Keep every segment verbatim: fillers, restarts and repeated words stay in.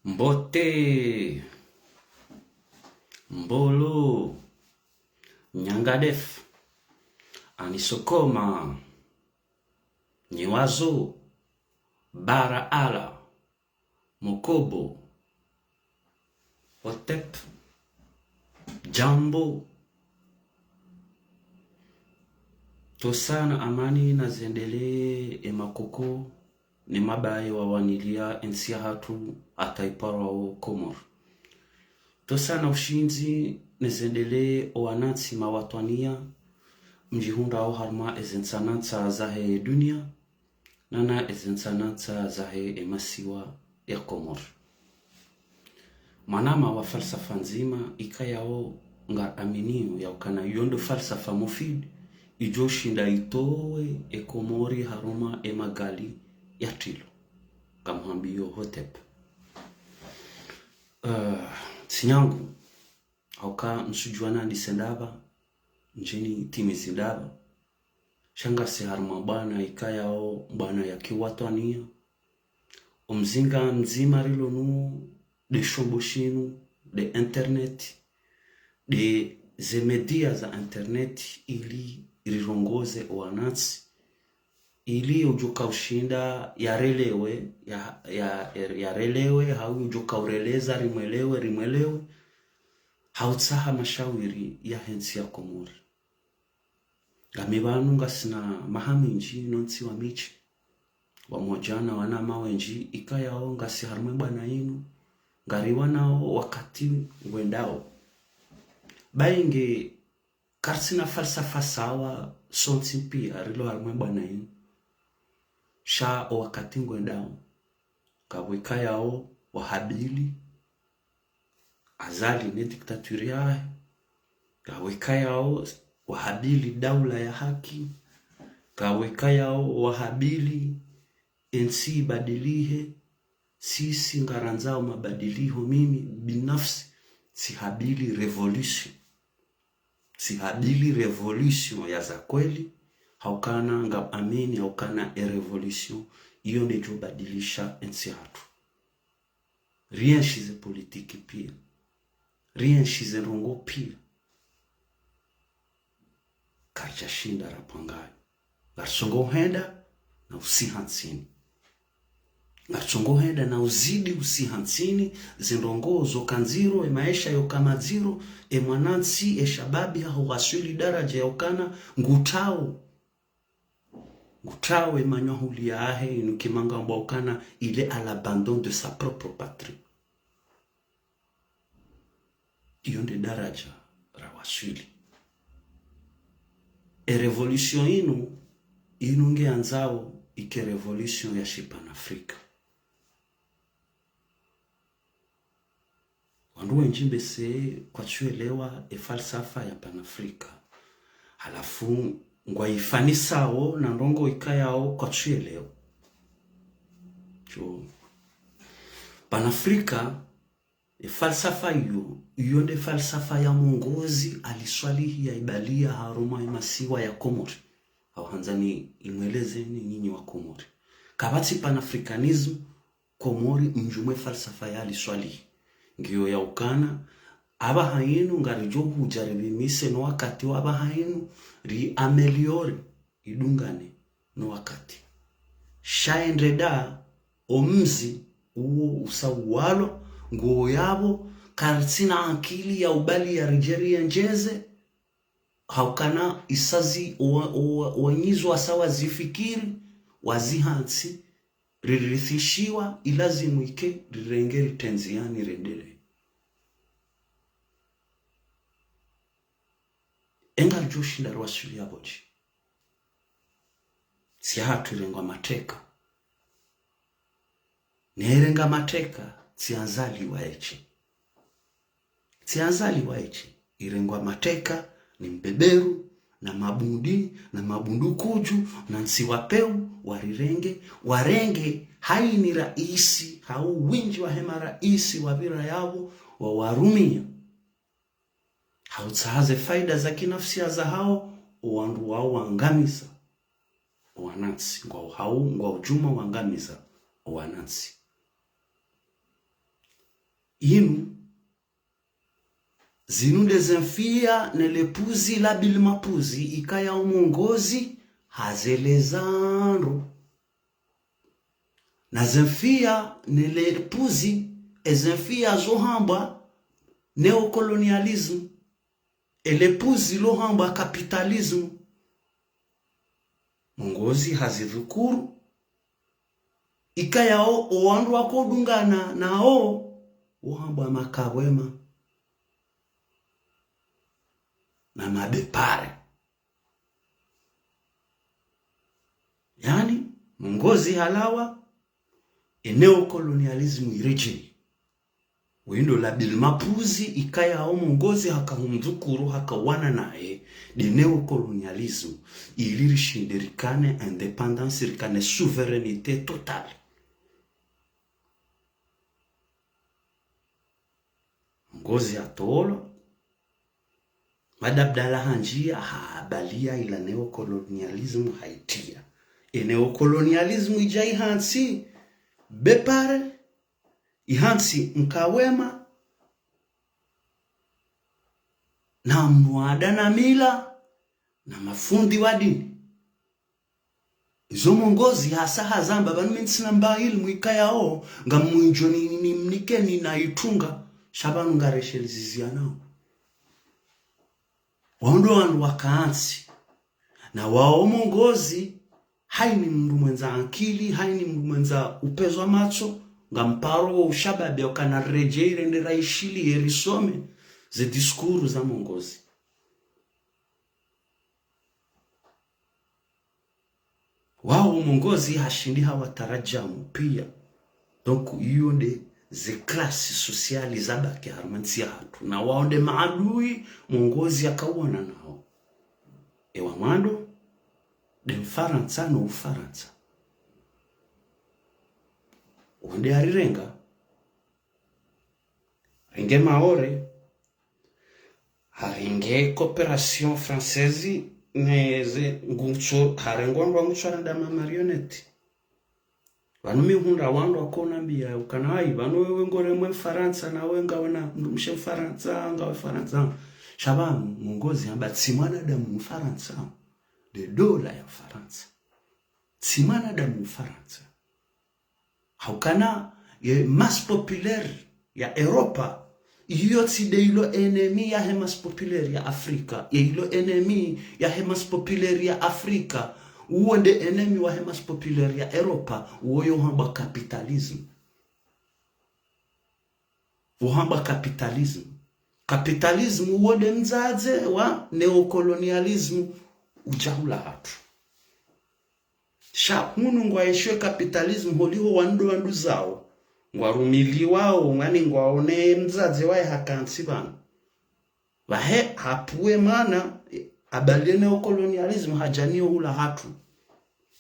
Mbote, Mbolo, Nyangadef, Anisokoma, Nyiwazo, Bara Ala, Mokobo, Hotep, Jambo. Tosa na amani na zendelee e makoko ne mabaye wawanilia entsi yahatru hata iparwao Komori. Tosa na ushindzi ne zendelee o wanantsi mawatwaniya mdjihundrao harumwa eze ntsanantsa zahe dunia, nana eze ntsanantsa zahe emasiwa ya Komori. Mwanama wa falsafa ndzima ikayao ngaaminio yaukana iyo ndo falsafa mufid idjo shinda itowe e Komori harumwa e magali ya tilo. Ngamhwambiyo Hotep. Eh, tsi nyangu, hauka ntsudjuwa nandise ndapvi, ndjeni timizi ndapvi. Sha ngasi harumwa bwana ikayao bwana ya kiwatwaniya. Omzinga mdzima rilo nuwo nde shombo shinu, nde internet, nde ze media za internet ili rirongoze o wanantsi, ili udjoka ushinda yarelewe, ya, ya, ya, yarelewe, hau udjoka ureleza rimwelewe, rimwelewe, hautsaha mashawiri yahe ntsi ya Komori. Ngami pvanu ngasina maha mindji no ntsi wa midji, wamodja na wanama wendji ikayao ngasi harumwa e bwana inu, ngariwanao wakati ngwendao. Bayi nge karitsina falsafa sawa sontsi pia rilo harumwa e bwana inu. Sha o wakati ngwendao, ngapvo ikayao wahabili Azali ne dictature yahe, ngapvo ikayao wahabili daula ya haki, ngapvo ikayao wahabili entsi ibadilihe. Sisi ngarandzao mabadiliho, mimi binafsi tsihabili révolution. Tsihabili révolution ya za kweli, haukana ngaamini haukana e révolution iyo ndedjo badilisha entsi yahatru. Rienshi ze politiki pia, rienshi ze ndrongoo pia, karidjashinda rapvangayo. Ngaritsongo henda na usiha ntsini. Ngaritsongo henda na uzidi usiha ntsini, ze ndrongoo zoka ndziro, e maesha yoka madziro, e mwanantsi, e shababi haho waswili daradja yaukana ngutrao. Ngutrao e manywa huli yahe, inu kimanga mbwa ukana il est à l'abandon de sa propre patrie. Iyo nde daradja rawaswili. E révolution inu, inu ngeandzao ike révolution ya shipanafrika. Wandru wendji mbese kwatsuelewa e falsafa ya panafrika. Halafu ngwaifanisao na ndrongoo ikayao kwatsuelewa. Sho, panafrika, e falsafa iyo, iyo nde falsafa ya mwongozi Ali Swalihi yaibalia harumwa e masiwa ya Komori. Hau handza ni imwelezeni nyinyi wa Komori. Kapvatsi panafricanisme Komori mdjumwe falsafa ya Ali Swalihi. Ngiyo yaukana, apvaha inu ngaridjo hudja ripvimise no wakati wa apvaha inu, riaméliore, idungane no wakati. Sha ende da, omzi uwo usa uwalwa, nguo yapvo, karitsina akili ya ubali ya ridjeri ya ndjeze, haukana isazi owa-, owa-, owanyizo wasa wazifikiri, waziha ntsi, ririthishiwa, ilazimu ike rirenge ritendziani rendelee. Engaridjo shinda riwaswili yapvo dje? Ntsi yahatru irengwa mateka. Neirenga mateka, tsi Azali waeshe. Tsi Azali waeshe, irengwa mateka ni mbeberu, na mabundi, na mabundukudju, na ntsi wa peu, warirenge, warenge, haini raisi, hau windji wahe maraisi wapvira yapvo, wawarumia. Hautsaha ze faida za kinafsia zahao, owandru wao wangamiza owanantsi, ngwao hau, ngwao djumwa wangamiza owanantsi. Inu, zinu nde ze mfiya ne le puzi la Bill Mapouzi ikaya o mongozi hazeleza ndro. Na ze mfiya ne le puzi, e ze mfiya zo hambwa néocolonialisme, e le puzi lo hambwa capitalisme. Mongozi hazidhukuru, ikaya o, o wandru wako dungana nao, wo hambwa makabwema na mabepare. Yaani, mongozi halawa, e néocolonialisme iredjeyi. Windo la Bill Mapouzi ikaya o mongozi haka humdhukuru, haka wana naye, nde néocolonialisme, ili rishinde rikane indépendance, rikane souveraineté totale. Mongozi hatolwa, Mada Abdallah hanjiya, habaliya ila néocolonialisme haitiya. E néocolonialisme idja ihantsi bepare, ihantsi mkawema, na mnwada na mila, na mafundi wa dini. Izo mongozi hasa hazamba, pvanu mi ntsina mba ilimu ikayao, ngamwinjo ni, ni, nimnikeni na itunga, sha pvanu ngareshe lizizi yanao. Wao ndo wandru wakantsi. Na wao mongozi, haini mndru mwendza ankili, haini mndru mwendza upezwa matso, ngamparo wo ushababi ukana redjeyi rende raishiliye risome ze discours za mongozi. Wao mongozi hashindi hawatarajamu piya. Donc, iyo nde ze classe sociale zabaki harumwa ntsi yahatru. Na wao nde maadui mongozi yakawona nao. Ewa mwando, nde Mfarantsa no Ufarantsa. Wonde harirenga, renge Maore, harenge coopération française, ne ze ngutso, harenge wandru wa ngutso randa ma marionnettes. Pvanu mi hundra wandru wakonambiya ukana hayi, pvanu wewe ngoremwe Mfarantsa, na we ngawena mndru mshe Mfarantsa, ngawe Farantsa. Sha pvanu, mongozi hamba tsi mwanadamu Mfarantsa. Nde dola ya Farantsa. Tsi mwanadamu Mfarantsa. Haukana ye masse populaire ya Europa, iyo tsi nde ilo ennemi yahe masse populaire ya Afrika, ye ilo ennemi yahe masse populaire ya Afrika, uwo nde ennemi wahe masse populaire ya Europa, uwo yo hambwa capitalisme. Wo hambwa capitalisme. Capitalisme uwo nde mdzadze wa néocolonialisme udja hula hatru. Sha hunu ngwaeshiwe capitalisme holiho wandru wandru zao, ngwarumiliwao, ngani ngwaone mdzadze waye hakantsi pvanu. Pvahe hapvuwe mana, habaliye néocolonialisme hadja niyo hula hatru.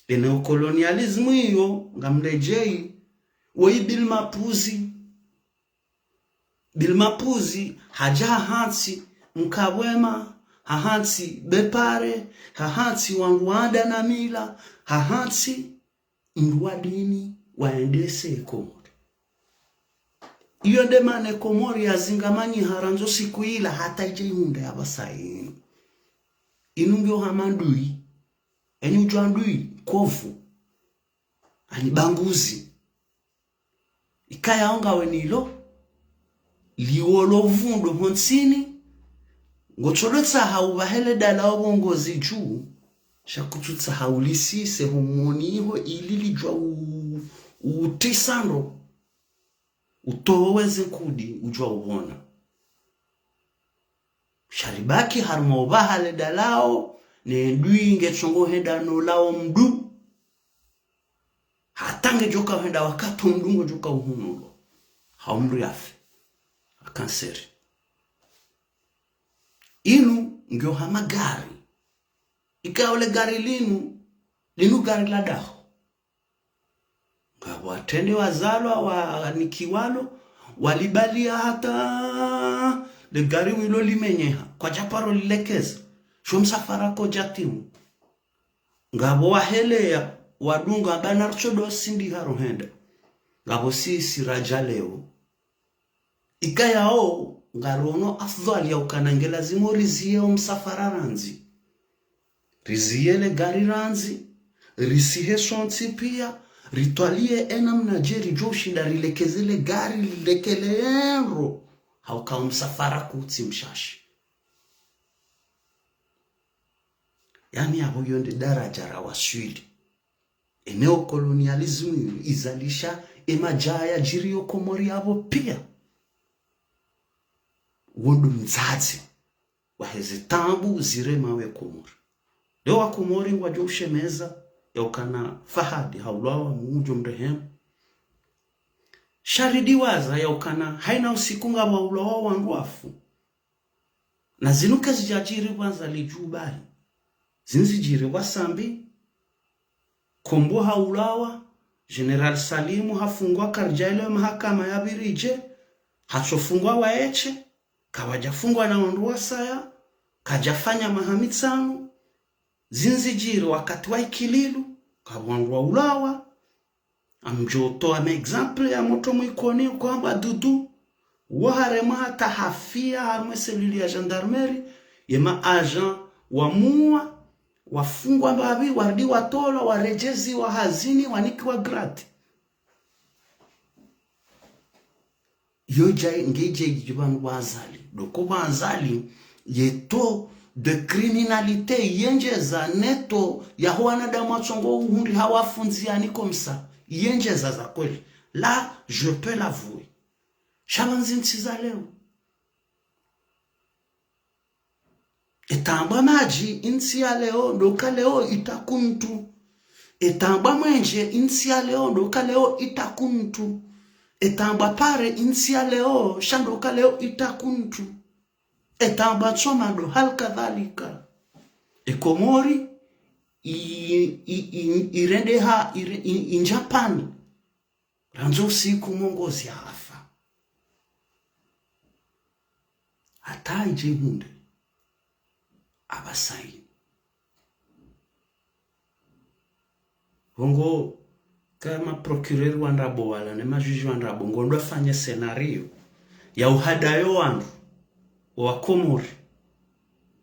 E néocolonialisme iyo, ngamredjeyi, woyi Bill Mapouzi. Bill Mapouzi, hadja hahantsi mkabwema, hahantsi bepare, hahantsi wandru wanda na mila, hahantsi mndru wa dini waendese Komori. Iyo nde mana Komori yazingamanyiha randzi siku ila hata idje ihundre ya pvasa inu. Inu ngiyo hama ndui, eni udjua ndui, kovu, ani banguzi. Ikaya ngawe nilo, liwo lo vundro hontsini, ngotsodo tsaha upvahe le dala wo bongozi dju, sha kutsutsaha ulisise homoni iho ili lidjua u-, utisa ndro, utowe ze nkudi udjua upvona. Sha ribaki harumwa upvaha le dala wo, ne ndui ngetsongo henda no lawo mndru. Hata ngedjoka hwenda wakati mndru ngodjoka uhunulwa. Hau mndru yafe. Ha kanseri. Inu ngiyo hama gari. Ikao le gari linu, linu gari la daho. Ngapvo watrende wazalwa wanikiwalo, walibaliya hata le gari wilo limenyeha. Kwadjaparo lilekeza. Sho msafara kodja timu. Ngapvo waheleya, wadunga, bana rutsodo sindi haro henda. Ngapvo sisi radja leo. Ikayao, ngarono afdhwali ya ukana nge lazimu riziye omsafara randzi. Riziye le gari randzi, risihe sontsi pia, ritwaliye enamna dje ridjo ushinda rilekeze le gari, lilekele endro, hauka omsafara kutsi mshashi. Yaani apvo yo nde daraja rawaswili. E néocolonialisme izalisha emadjaya yadjiriyo Komori apvo pia. Wo ndo mdzadze waheze taabu zirema we Komori. Leo wa Komori ngwadjo ushemeza ya ukana Fahadi haulawa, Mungu ngudjo mrehemu. Sha ridiwaza ya ukana haina usiku ngapvaulawa wandru wafu. Na zinu kazidjadjiri pvandza lidjubahi. Zindji zidjiri pvwa Sambi, Kombo haulawa, Général Salimu hafungwa karidjaelewa mahakama yapviridje, hatsofungwa waeshe, kapvadjafungwa na wandru wasaya, kadjafanya maha mitsanu, zindji zidjiri wakati wa Ikililu, kapvwa wandru waulawa, ngamdjo towa ma exemple ya motro Mwikoni, kwamba Dudu, wo haremwa hata hafia harumwa e cellule ya gendarmerie, ye ma agent wamuwa, wafungwa mbapvi, warudi watolwa, waredjeziwa hazini, wanikiwa grade. Yo dja, nge dja idji pvanu pvwa Azali. Donc pvwa Azali, ye taux de criminalité yendjeza, ne taux yaho wanadamu watsongo uhundri hawafundzi yani comme ça, yendjeza za kweli. Là, je peux l'avouer. Sha pvandzi ntsi za leo. Etambwa madji, intsi ya leo, ndo uka leo itakuntru. Etambwa mwenje, intsi ya leo, ndo uka leo itakuntru. Etambwa pare, intsi ya leo, sha ndo uka leo itakuntru. Etambwa tsoma ndo hali kadhalika. Ekomori, i, i, i, irendeha, ire-, i, i Japani. Randzi usiku mongozi hafa. Hata idje hundre. Apvasa inu. Pvongo kama procureur wa ndrabo wala ne majuge wa ndrabo, ngondro wafanye scénario ya uhadayo wandru wa Komori.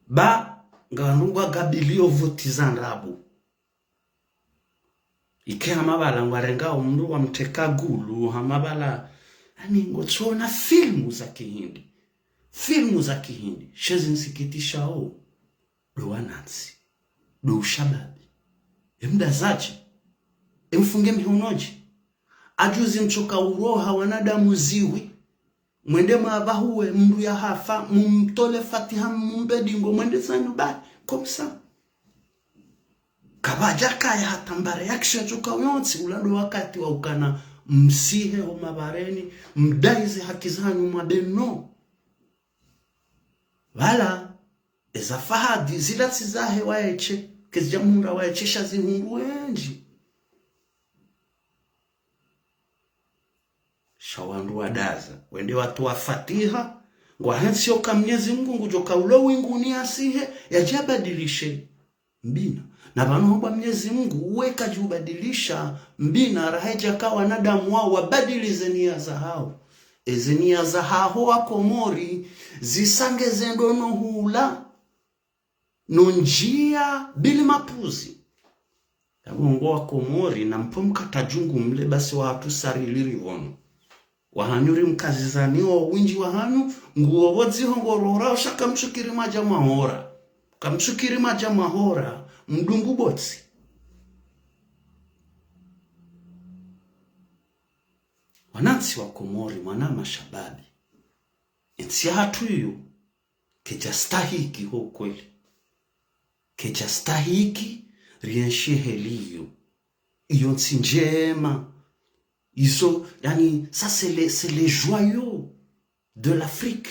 Ba, nga wandru ngwagabilio voti za ndrabo. Ike hama pvala ngwarengao mndru wamtreka gulu, hama pvala, yani ngotsona filmu za kihindi. Filmu za kihindi. Sha ezi nsikitishao, ndo wanantsi. Ndo ushababi. Emdazadje. Emfunge mihonodje. Ajuzi mtsoka uroha wanadamu ziwi. Mwende mwapvahuwe mndru yahafa, mumtole fatiha, mumbe dingo, mwende zanyu bahi, comme ça. Kapvadjakaya hata mba réaction tsoka uyontsi, ula ndo wakati wa ukana msihe ho mabareni, mdai ze haki zanyu mwabe no. Pvala, eza Fahadi, zila tsi zahe waeshe, kezidja mhundra waeshe sha zihundru wendji. Sha wandru wadaza, wende watowa fatiha, ngwahentsiyo ka Mnyezi Mungu ngudjo ka ulo winguni yasihe, yadje yabadilishe mbina. Na pvanu hamba Mnyezi Mungu, uwe kadji ubadilisha mbina, raha idjaka wanadamu wao wabadili ze niya zahao. Eze niya zahaho wa Komori, zisangeze ndo no hula. No ndjia bili mapuzi. Yapvo ngo wa Komori na mpvo mkata djungu mle basi wahatru sari liri pvono. Wahanyu ri mkazizani wo windji wahanyu, nguwo pvo dziho ngorora, osha kamtsukiri madja mwahora. Kamtsukiri madja mwahora, mdungu botsi. Wanantsi wa Komori, mwana mashababi. Entsi yahatru iyo, kedja stahiki ho kweli. Kedja stahiki rienshi heli iyo. Iyo ntsi ndjema. Izo, yani, ça c'est les, c'est les joyaux de l'Afrique.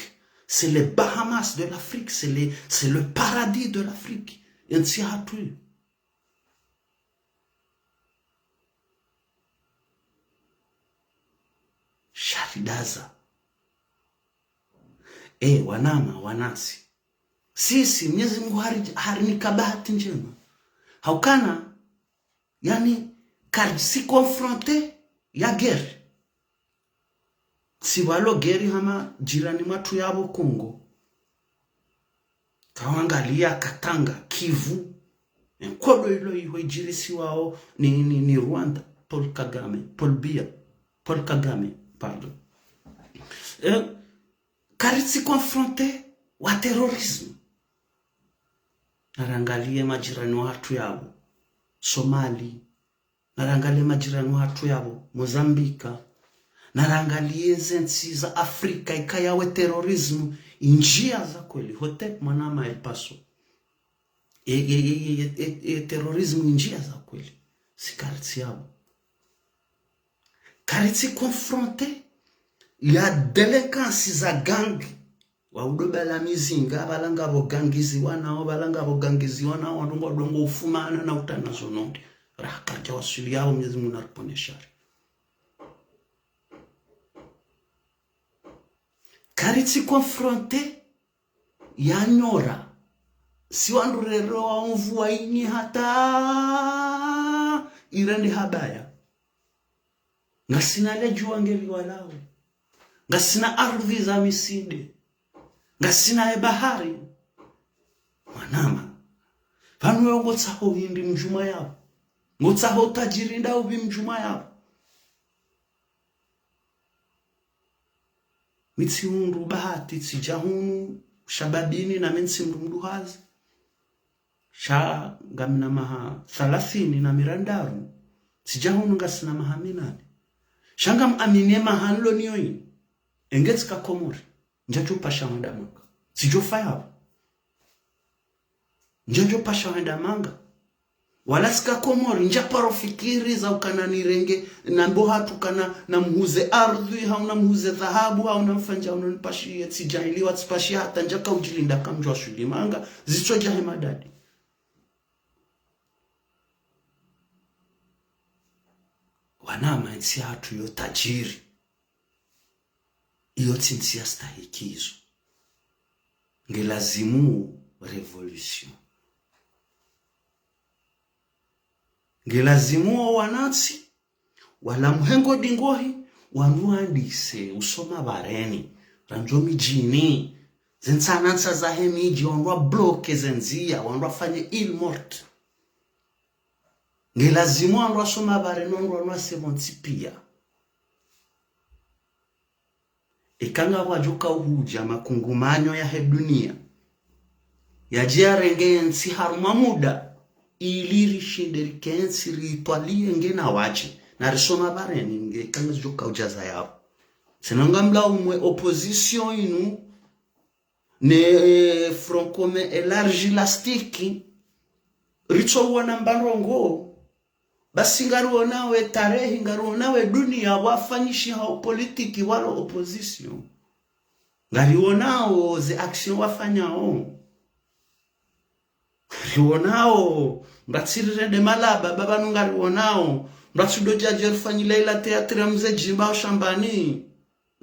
C'est les Bahamas de l'Afrique. C'est les, c'est le paradis de l'Afrique. Entsi yahatru iyo. Sha ridaza. E, wanama, wanantsi. Sisi, Mnyezi Mungu hari, harinika bahati ndjema. Haukana, yani, karidjisi confronté ya guerre. Tsi pvalo guerre hama jirani mwatru yapvo Kongo. Kawangaliya Katanga, Kivu. Enkodo ilo iho idjirisiwao ni, ni, ni Rwanda, Paul Kagame, Paul Biya, Paul Kagame, pardon. Eh, karitsi confronté wa terrorisme. Narangaliye majirani watru yapvo, Somali, narangaliye majirani watru yapvo, Mozambika, narangaliye ze ntsi za Afrika ikaya we terrorisme indjia za kweli, hotep mwanama El Paso. E, e, e, e, e, e terrorisme indjia za kweli. Tsi karitsi yapvo. Karitsi confronté ya délinquance za gang. Waudo bala mizinga, pvala ngapvo gangiziwa nao, pvala ngapvo gangiziwa nao, wandru ngwadungo ufumana na utana zo nonde. Raha karidja waswili yapvo, Mwenyezi Mungu naripvonese shari. Karitsi confronté ya nyora. Si wandru rero wa mvua ini hata irende habaya. Ngasina le djuwa ngeliwalao. Ngasina ardhwi za misinde. Ngasina ye bahari. Mwanama. Pvanu wewe ngotsaho hindri mdjuma yapvo. Ngotsaho tajiri nda upvi mdjuma yapvo. Mi tsihundru bahati tsidja hunu shababini na mi ntsi mndru mduhazi. Sha ngamina maha thalathini na mirandaru. Tsidja hunu ngasina maha minane. Sha ngamwamini ye maha nilo nayo ini. Enge tsika Komori. Ndjadjo pasha hwenda manga. Tsidjofa yapvo. Ndjadjo pasha hwenda manga. Wala tsika Komori, ndjaparo fikiri za ukana nirenge, nambe hatru kana namhuze ardhwi, hau namhuze dhahabu, hau namfanye, hau nanipashiye, tsidjahiliwa, tsipashiye hata ndjaka udjilinda kamdjwa shuli manga, zitsodja he madadi. Wanama, entsi yahatru yo tajiri. Iyo tsi ntsi ya stahiki izo. Ngelazimu révolution. Ngelazimu wo wanantsi, wala mhengo dingohi, wanu wandise, usoma bareni, randjo midjini, ze ntsanantsa zahe midji, wandru wabloke ze ndzia, wandru wafanye île morte. Ngelazimu wandru wasoma bareni, wandru wanu wase pvontsi pia. Eka ngapvwadjoka uhudja makungumanyo yahe dunia, yadje yarenge entsi harumwa muda, ili rishinde rikentsi ritwaliye ngena wadje, na risoma bareni nge, eka ngazidjoka udja za yapvo. Tsena ngamlaumu opposition inu, ne, eh, Front Commun Élargi Lastique, ritso uona mba ndrongo, basi ngarionao ye tarehi, ngarionao ye dunia wafanyishihao politiki walo opposition. Ngarionao ze action wafanyao. Ngarionao, mbatsiri rende malaba, ba pvanu ngarionao, mbatsudo djadje rifanyile ila théâtre ya mze Djimba o Shambani.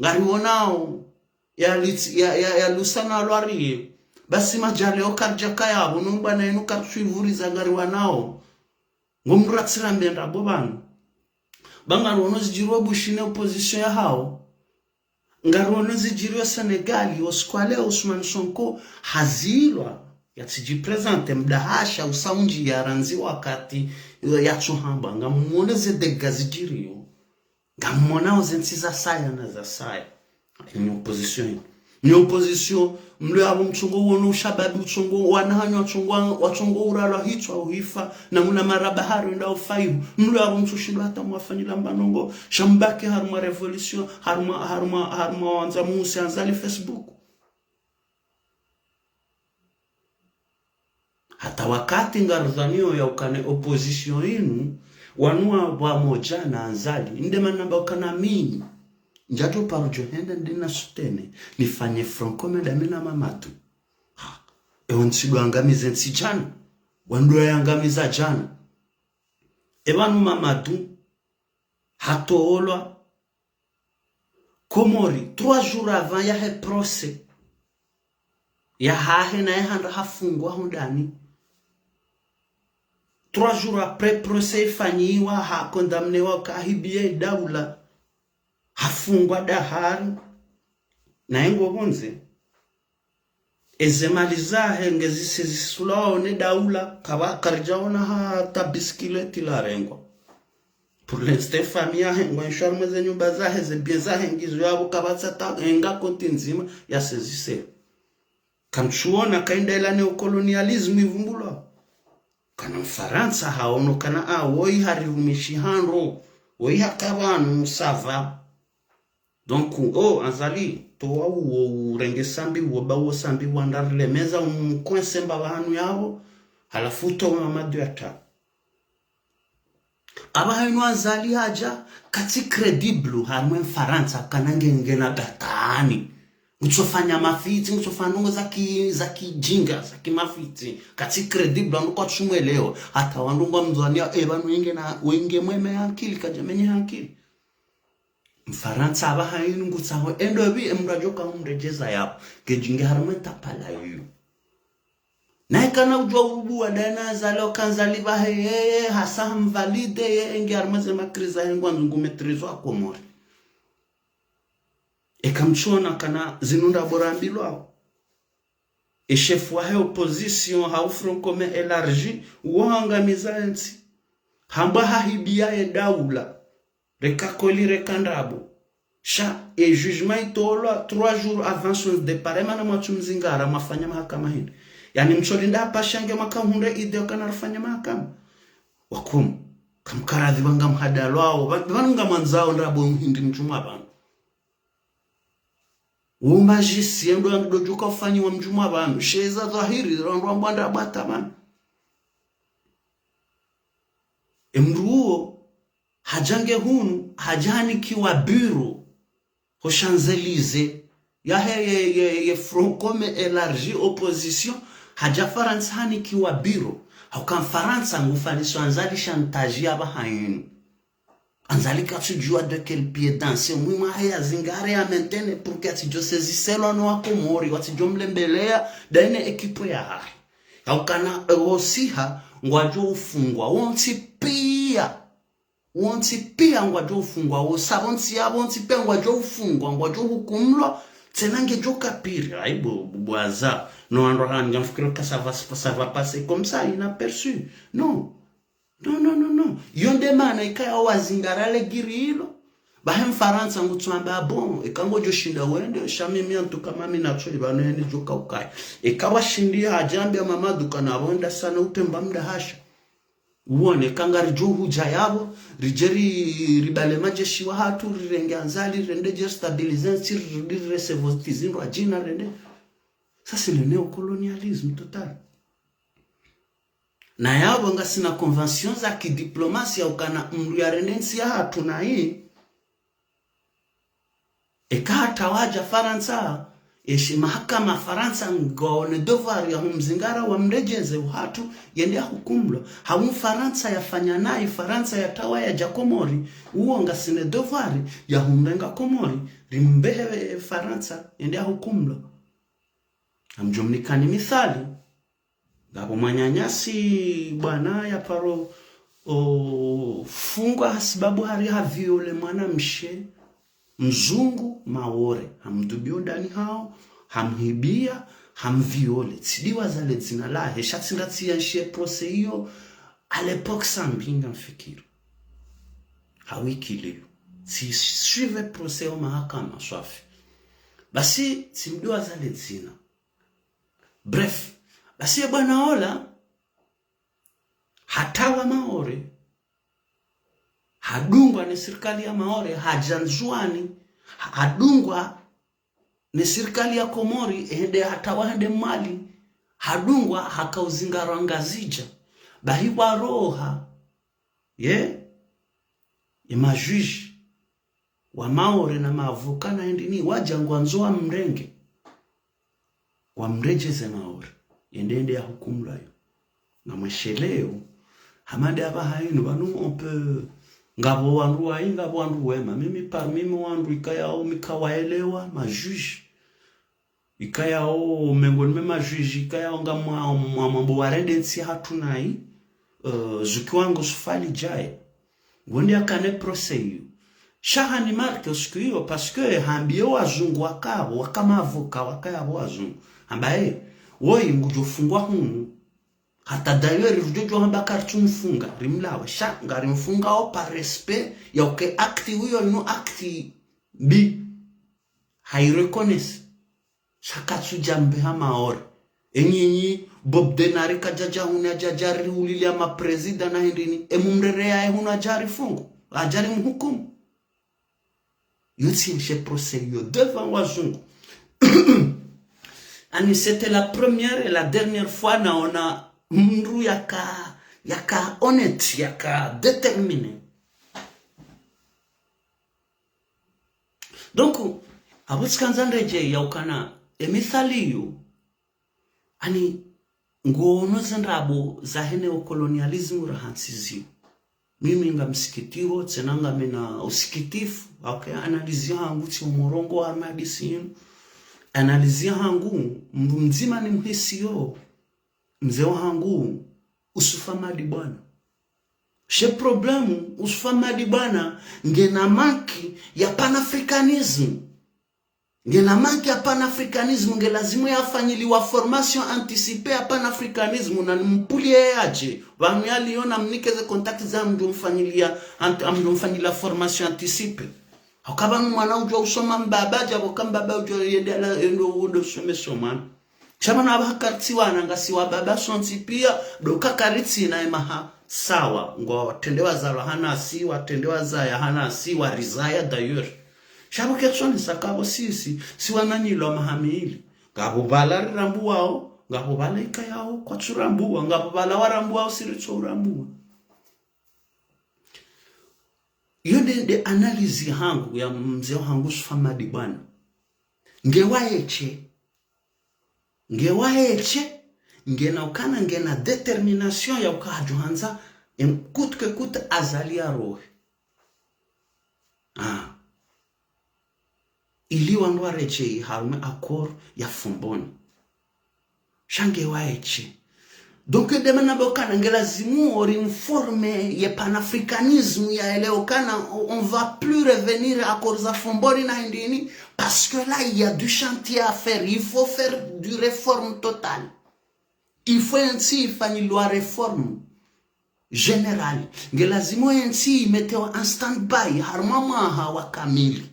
Ngarionao, ya litsi, ya, ya, ya lusa na lwariye. Basi madjale o karidjaka yapvo, no mbwana inu karitsu ivuriza ngariwanao. Ngo mndru ratsirambenda bo pvanu. Ba ngariono zidjiriyo Bushini opposition yahao. Ngariono zidjiriyo Sénégal, o siku wa leo Ousmane Sonko hazilwa, yatsidji présenter, mdahasha usaundji ya randzi wakati, yatsuhambwa, ngamwono ze dégâts zidjiriyo. Ngamwonao ze ntsi zasaya na zasaya. Ni opposition inu. Ni opposition, mlio yapvo mtsongo uono ushababi, utsongo wanahanyu, watsongo, watsongo uralwa hitswa uhifa, na muna maraba harenda ufa ihu. Mlio yapvo mtsushindwa hata mwafanyila mba ndrongo. Sha mbaki harumwa révolution, harumwa, harumwa, harumwa wandza musi andzali Facebook. Hata wakati ngaridhwaniyo ya ukana ye opposition inu, wanu wa pvamodja na Azali, nde mana namba ukana mimi, ndjadjo paro djo henda nde na soutenir, nifanye Front Commun dami na Mamadou. Ha, ewo ntsi ndo angamize ntsi djana, wandru wayangamiza djana. Epvanu Mamadou, hatolwa, Komori, trois jours avant yahe procès yahahe na yahanda hafungwa hundani. Trois jours après procès ifanyiwa, ha condamnewa ka ahibiye daula. Hafungwa dahari, naye ngo pvondze. Eze mali zahe ngezi saisiwao ne daula, kapva karidjaona hata bisikileti larengwa. Pour l'instant, famille yahe ngwendeshao harumwa ze nyumba zahe, ze biens zahe ngizo yapvo, kapvatsi hata enga konti ndzima ya saisir. Kamtsuona ka inda ila néocolonialisme ivumbulwa. Kana Mfarantsa haono kana a, woyi harirumishi handro, woyi haka pvanu, ça va. Donc, oh, Azali, towa uwo, urenge Sambi uwo, ba uwo Sambi wandru rilemeza, umkwense mbapvi hanu yapvo, halafu towa Mamadu yata. Apvaha inu Azali hadja, katsi crédible, harumwa Mfarantsa, kana nge, ngena gatani. Ngutsofanya mafitsi, ngutsofanya ndrongo za ki, za kijinga, za kimafitsi. Katsi crédible, wandru kwatsumwelewa. Hata wandru ngwamdzwaniya, e, pvanu wenge na, wenge mweme hankili, kadjamenye hankili. Mfarantsa apvaha inu ngutsaho, endo pvi, emdru adjoka umredjeza yapvo. Kedjinge harumwa ntapala iyo. Naye kana udjuwa ubuwa, daye na Azali, oka Azali pvahe, yeye, hasa hamvalide, yeye, nge harumwa ze makriza, yeye ngwandzo ngu maîtriser wa Komori. Eka mtsuona kana zinu ndrabo rambilwao. E chef wahe opposition, hau Front Commun Élargi, uwo hangamiza entsi. Hamba hahibiya ye daula. Reka kweli, reka ndrabo. Sha, e jugement itolwa trois jours avant son départ. Emana mwatsu mzingara, mwafanya mahakama hindri? Yaani mtsolinda hapvasha nge mwaka hundre idée kana rifanya mahakama. Wakomo, kamkaradhi pvanga mhadalwao, pva-, pvanu ngamwandzao ndrabo hindri mdjumwa pvanu. Wo magicien ndo wandru wadjoka ufanyiwa mdjumwa pvanu. Sha eza dhwahiri, wandru wambwa ndrabo hata pvanu. Emdru uwo, hadja nge hunu, hadja hanikiwa bureau ho Champs-Élysées, yahe ye, ye, ye Front Commun Élargi opposition, hadja Farantsa hanikiwa bureau. Hauka Mfarantsa ngufanyisao Azali chantage apvaha inu. Azali katsudjuwa de quel pied danser. Muhimu haye yazingare ya maintenir pour que yatsidjo saisiwa no wa Komori, watsidjo mlembeleya, daye ne équipe yahahe. Haukana, e, wosiha, ngwadjo ufungwa, wontsi piya. Wontsi piya ngwadjo ufungwa, wosa wontsi ya wontsi piya ngwadjo ufungwa, ngwadjo hukumlwa, tsena ngedjo kapiri, ayi bo, bo, bwaza, no wandru hani ngamfikiri ka ça va, ça va passer comme ça, inaperçu. Non. Non, non, non, non. Iyo nde mana ikaya wazingara le giri ilo. Bahe Mfarantsa ngutsuamba bon, eka ngodjo shinda wende, sha mimi en tout cas mami natso ibano yeni djoka ukaya. Eka washindi hadjambiya Mamadu kana wenda sana utemba mda hasha. Uwone, eka ngaridjo hudja yapvo, ridje ri, ribale majeshi wahatru, rirenge Azali, rende dje stabiliser entsi, ri, ri, recevoir tsi zindru adjina, rende. Ça, c'est le néocolonialisme total. Na yapvo ngasina convention za kidiplomasia ukana mdru yarende ntsi yahatru nayi. Eka hata wadja Farantsa, eshi mahakama Farantsa ngwaone devoir ya humzingara wamredjeze uhatru yende yahukumlwa. Hau Mfarantsa yafanya nayi, Farantsa yatawa yadja Komori, uwo ngasine devoir ya humrenga Komori, rimbehe Farantsa yende yahukumlwa. Ngamdjo mnikani mithali. Ngapvo mwananyasi bwana yaparo, o, fungwa hasibabu hari ha viole mwanamshe mzungu Maore. Hamdubiyo ndani hawo, hamhibiya, hamviole. Tsidiwaza le dzina lahe, sha tsi nda tsiyanshiye procès iyo, à l'époque Sambi ngamfikiri. Hawikiliyo. Tsisuive procès yo mahakama, swafi. Basi, tsimdiwaza le dzina. Bref, basi ye bwana ola, hatawa Maore, hadungwa ne sirikali ya Maore, hadja Ndzuwani, ha-, hadungwa ne sirikali ya Komori, hende hatawa hende Mwali, hadungwa haka uzingarwa Ngazidja, bahi waroha, ye, ye majuge wa Maore na maavoka na hindri ni wadja ngwandzo wamrenge. Wamredjeze Maore. Yende yende yahukumlwa yo. Ngamwesheleyo. Hama nde apvaha inu, pvanu on peut, ngapvo wandru wayi, ngapvo wandru wema. Mimi parmi mi wandru ikayao mi kawaelewa, majuge. Ikayao, mengoni mwe majuge, ikayao ngamwa, mwa, mwambo warende ntsi yahatru nayi, eh, zuki wangu Sufali Djae. Ngwende yakane procès iyo. Sha hani marqué o siku iyo, parce que hambiye wazungu wakapvo, waka ma avocat, wakaya pvo wazungu. Hamba, eh, woyi ngudjofungwa hunu. Hata d'ailleurs, ridjodjo hamba karitsumfunga, rimlawe. Sha, ngarimfungao par respect, ya uka acte uyo inu acte mbi. Hayi reconnaître. Sha katsudja mbe ha Maore. Enyinyi, Bob Denard kadjadja hunu yadjadja riulilia ma président na hindrini. Emumrereya ye hunu adja rifungu. Adja rimhukumu. Yo tsi nshe procès yo devant wazungu. Ani, c'était la première et la dernière fois naona mndru yaka, yaka honnête, yaka déterminé. Donc, apvo tsikandza ndedje ya ukana, emithali iyo, ani, ngoono ze ndrabo zahe néocolonialisme rahantsiziwa. Mimi ngamsikitiho, tsena ngamina usikitifu, hauka analyse yahangu tsi umurongo wa hadisi inu. Analyse yahangu, mndru mdzima nimhisiyo, mze wahangu, Youssouf Hamadi bwana. She problème, Youssouf Hamadi bwana, ngena manque ya panafricanisme. Ngena manque ya panafricanisme, nge lazimu yafanyiliwa formation anticipée ya panafricanisme, na nimpulie yadje. Pvanu yaliyo na mnike ze contact za mdjo mfanyilia, ant-, amdjo mfanyilia formation anticipée. Hauka pvanu mwana udjo usoma mbaba, djapvo ka mbaba udjo yende ala, yende udo somesa mwana. Sha pvanu apvaha karitsi wana ngasi wababa sontsi pia, ndo ka karitsina emaha sawa, ngwatrende wazalwa hanasi, watrende wazaya hanasi, warizaya d'ailleurs. Sha pvo ketsoni sakapvo sisi, si wananyilwa maha mili. Ngapvo pvala rirambuwao, ngapvo pvala ikayao kwatsurambuwa, ngapvo pvala warambuwao si ritso urambuwa. Yo nde, nde analyse yahangu, ya mze wahangu Youssouf Hamadi bwana. Nge waye she, nge waye she, ngena ukana, ngena détermination ya uka hadjo handza, em, coûte que coûte Azali yarohe. Ah. Ili wandru waredjeyi harumwa accord ya Fomboni. Sha nge waye she. Donc, nde mana pvo ukana nge lazimu orimforme ye panafricanisme ya elewe ukana, on, on va plus revenir à accord za Fomboni na hindrini, parce que là, il y a du chantier à faire. Il faut faire du réforme totale. Il faut entsi ifanyilwa réforme générale. Nge lazimu entsi imetewa en stand-by, harumwa mwaha wa kamili.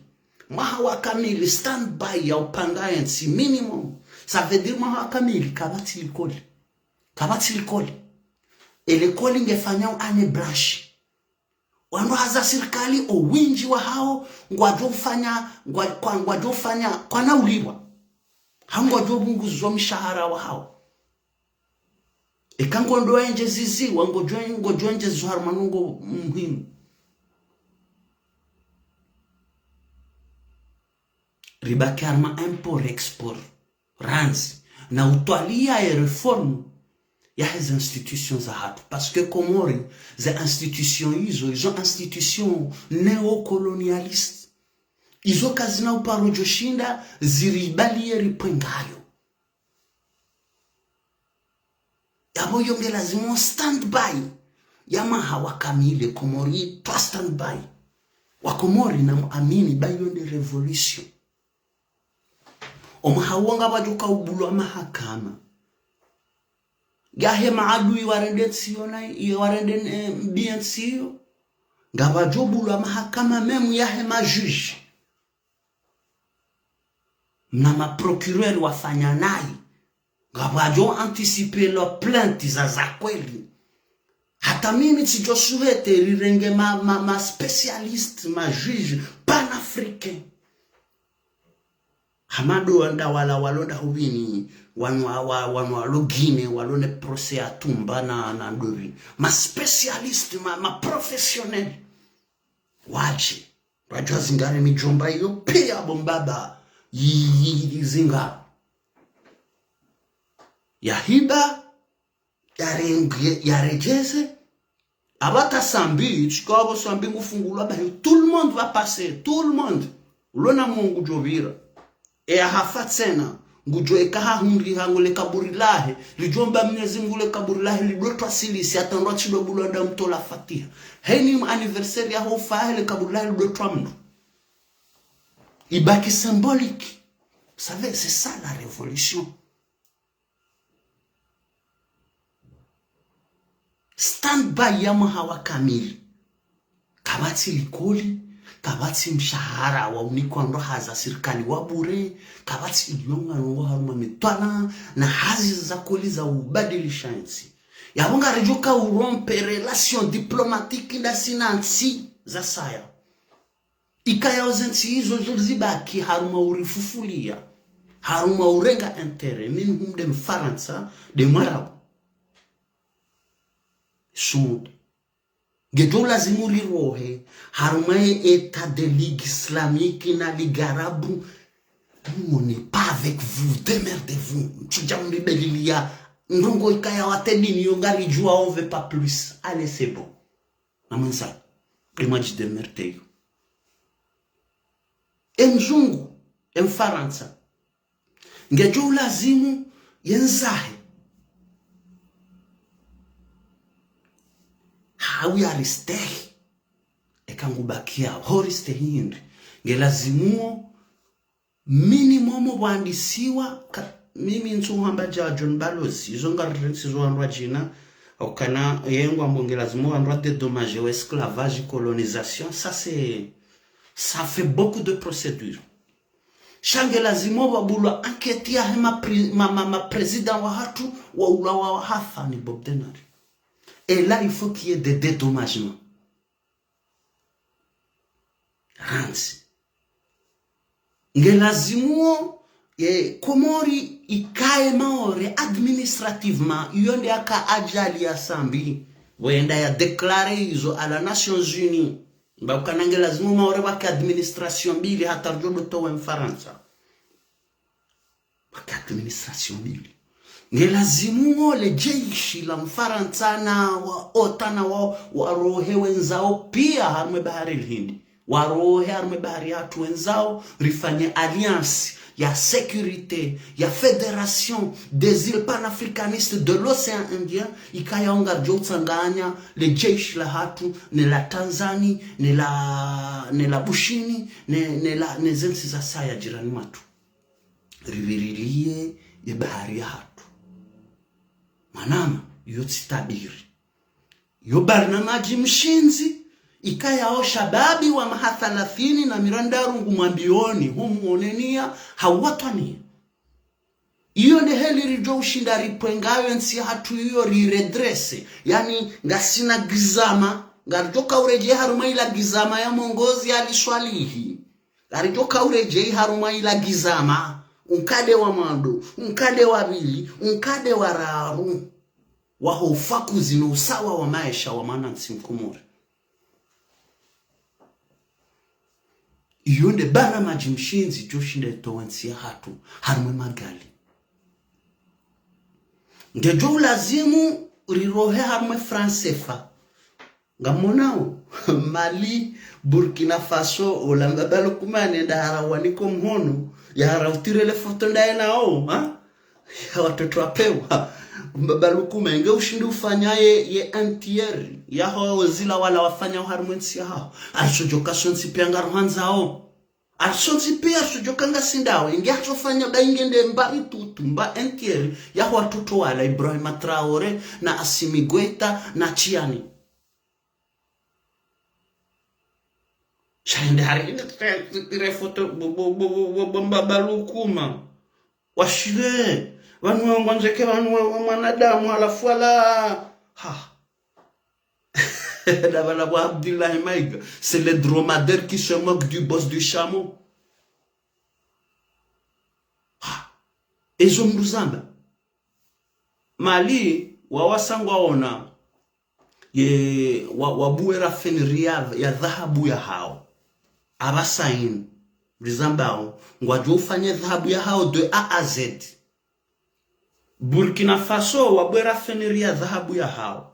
Mwaha wa kamili, stand-by ya upanga entsi, minimum. Ça veut dire mwaha wa kamili, kapvatsi likoli. Kapvatsi likoli. E likoli ngefanyao année blanche. Wandru haza sirikali, o windji wahao, ngwadjo ufanya, ngwa-, kwa-, ngwadjo ufanya, kwana ulipvwa. Hau ngwadjo pvunguzwa mishahara wahao. Eka ngondro waendjeziziwa, ngodjo, ngodjo endjezwa harumwa ndrongoo muhimu. Ribaki harumwa import export. Randzi. Na utwaliya ye réforme yahe ze institutions zahatru. Parce que Komori, ze institutions izo, izo institutions néocolonialistes. Izo kazina uparo djoshinda, ziribaliye ripvwe ngayo. Yapvo yo nge lazimu stand-by ya mwaha wa kamili, Komori itwa stand-by. Wakomori namuamini, ba iyo nde révolution. Omwaha uwo ngapvadjo ka ubulwa mahakama yahe maadui warende ntsi iyo na, iyo warende, eh, mbi entsi iyo. Ngapvadjo bulwa mahakama même yahe majuge. Na maprocureur wafanya nayi. Ngapvadjo anticiper la plainte za, za kweli. Hata mimi tsidjo souhaiter rirenge ma, ma, ma spécialistes, majuge panafricain. Hama ndo wandru wala walo nda hupvini, wanu wa, wa, wanu walo Guinée, walo ne procès ya Tumba na, na Ndori. Ma spécialistes, ma, ma professionnels. Wadje. Wadje wazingare midjomba iyo pia bo mbaba yi, yi, yi zinga. Yahiba, yarenge, yaredjeze. Apvata Sambi, tsikao pvo Sambi ngufungulwa bahi, tout le monde va passer, tout le monde. Ulo na Mungu djopvira. E yahafa tsena, ngudjo eka hahundriha ngo le kaburi lahe, lidjomba Mnyezi Mungu le kaburi lahe lidotwa silisi, hata ndo tsidobulwa nda mtola fatiha. Heni anniversaire yaho ufa yahe le kaburi lahe lidotwa mndru. Ibaki symbolique. Vous savez, c'est ça la révolution. Stand-by ya mwaha wa kamili. Kapvatsi likoli, kapvatsi mshahara wa unikwa ndo hazi za sirikali wa bure, kapvatsi ilonga nongo harumwa mitwalaa, na hazi za kweli za ubadilisha ntsi. Yapvo ngaridjo ka urompre relation diplomatique ndasi na ntsi za saya. Ikaya oze ntsi izo zo zibaki harumwa urifufulia, harumwa urenga intérêt, minhum nde Mfarantsa, nde Mwarabu. Sunde. Ngedjo ulazimu rirohe, harumwa ye État de Ligue Islamique na Ligue Arabe. Nous, on n'est pas avec vous, démerdez-vous. Mtsudja mribelilia, ndrongo ikaya wate dini yo ngaridjuwa, on veut pas plus. Allez, c'est bon. Namwendza, emwadji démerder yo. Emzungu, Emfarantsa. Ngedjo ulazimu yendzahe. Hawi aristehi. Eka ngubakia, ho ristehi hindri. Ngelazimuo, minimum wandisiwa, ka, mimi ntsu hamba dja John Balozi, izo ngarirentsi zo wandru wadjina, okana, yengwa mbo ngelazimu wandru wa dédommager wa esclavage, colonisation, ça c'est, ça fait beaucoup de procédures. Sha ngelazimu wabulwa enquête yahe ma pri-, ma, ma, ma président wahatru, waulawa wahafa ni Bob Denard. Et là, il faut qu'il y ait des dédommagements. Randzi. Ngelazimuo, ye, Komori ikaye Maore administrativement, iyo nde aka ajali ya Sambi. Wenda ya déclarer izo à la Nations Unies. Mba ukana ngelazimu Maore wake administration mbili hata ridjo dotowe Mfarantsa. Wake administration mbili. Ngelazimuo le jeshi la Mfarantsa na wa OTAN na wa, warohe wendzao pia harumwe bahari l'Hindi. Warohe harumwe bahari yahatru wendzao, rifanye alliance ya sécurité, ya fédération des îles panafricanistes de l'océan Indien, ikaya ngaridjo utsanganya le jeshi lahatru, ne la Tanzanie, ne la, ne la Bushini, ne, ne la, ne zentsi za saya jirani mwatru. Rivirilie ye bahari yahatru. Mwanama, iyo tsi tabiri. Iyo barnamaji mshindzi, ikayao shababi wa maha thalathini na mirandaru ngumwambioni, humuonenia, hauwatwania. Iyo nde heli ridjo ushinda ripvwe ngayo entsi yahatru iyo riredresse. Yani, ngasina gizama, ngaridjo ka uredjei harumwa ila gizama ya mwongozi Ali Swalihi. Ngaridjo ka uredjei harumwa ila gizama, unkade wa mwando, unkade wa pvili, unkade wa raru, waho ufakuzi no usawa wa maesha wa mwanantsi Mkomori. Iyo nde barnamaji mshindzi idjo ushinda itowe entsi yahatru harumwe magali. Ngedjo ulazimu rirohe harumwe franc CFA. Ngamonao, Mali, Burkina Faso, ola mbaba Lukumane nda hara waniko mhono, ya hara utire le foto ndaye nao, ha? Ya watoto wapewa. Mbaba Lukumane, nge ushindi ufanya ye, ye un tiers, ya ho zila wala wafanya harumwe ntsi yahaho. Arisodjoka sontsi pia ngaruhandzao. Arisodzi pia arisodjoka ngasi ndawe, nge arisofanya ba inge nde mba itutu, mba un tiers, ya ho watoto wala Ibrahima Traoré, na Assimi Goïta, na Tchiani. Sha ende hari ine tire foto bo, bo, bo, bo, bo, mbaba Lukuma. Washile, pvanu wa ngwandzeke pvanu wa, wa mwanadamu, halafu wala. Ha. Nda pvala pvwa Abdullahi Maïga, c'est les dromadaires qui se moquent du bos du chameau. Ha. Ezo mndru zamba. Mali, wawasa ngwaona, ye, wa, wabuwe raffinerie ya, ya dhahabu yahao. Apvasa inu, rizambao, ngwadjo ufanye dhahabu yahao de A à Z. Burkina Faso, wabuwe raffinerie ya dhahabu yahao.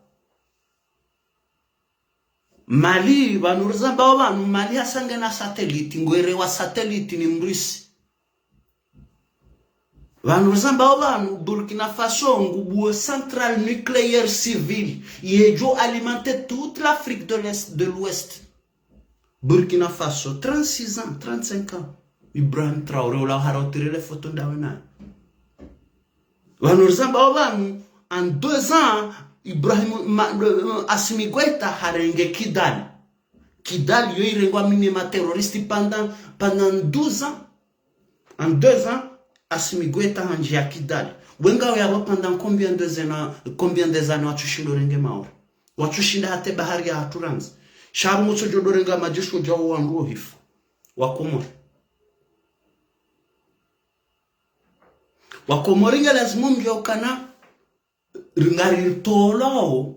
Mali, pvanu rizambao pvanu, Mali hasa ngena satellite, ngwerewa satellite ni Mrusi. Pvanu rizambao pvanu, Burkina Faso, ngubuwe centrale nucléaire civile, yedjo alimenter toute l'Afrique de l'Est, de l'Ouest. Burkina Faso, trente-six ans, trente-cinq ans. Ibrahim Traoré, ola hara utirele foto ndawe naye. Pvanu rizamba opvanu, en deux ans, Ibrahim, ma, le, Assimi Goïta harenge Kidal. Kidal yo irengwa mine ma terroriste pendant, pendant douze ans. En deux ans, Assimi Goïta handjia Kidal. Wenga yapvo pendant combien de années, combien de années watsushinda urenge Maore? Watsushinda hata bahari ya hatru randzi. Sha harumwa utso djo dorenga madjeshi udja wo wandru wohifa. Wakomori. Wakomori nge lazimu mdjuwe ukana ngaritolwao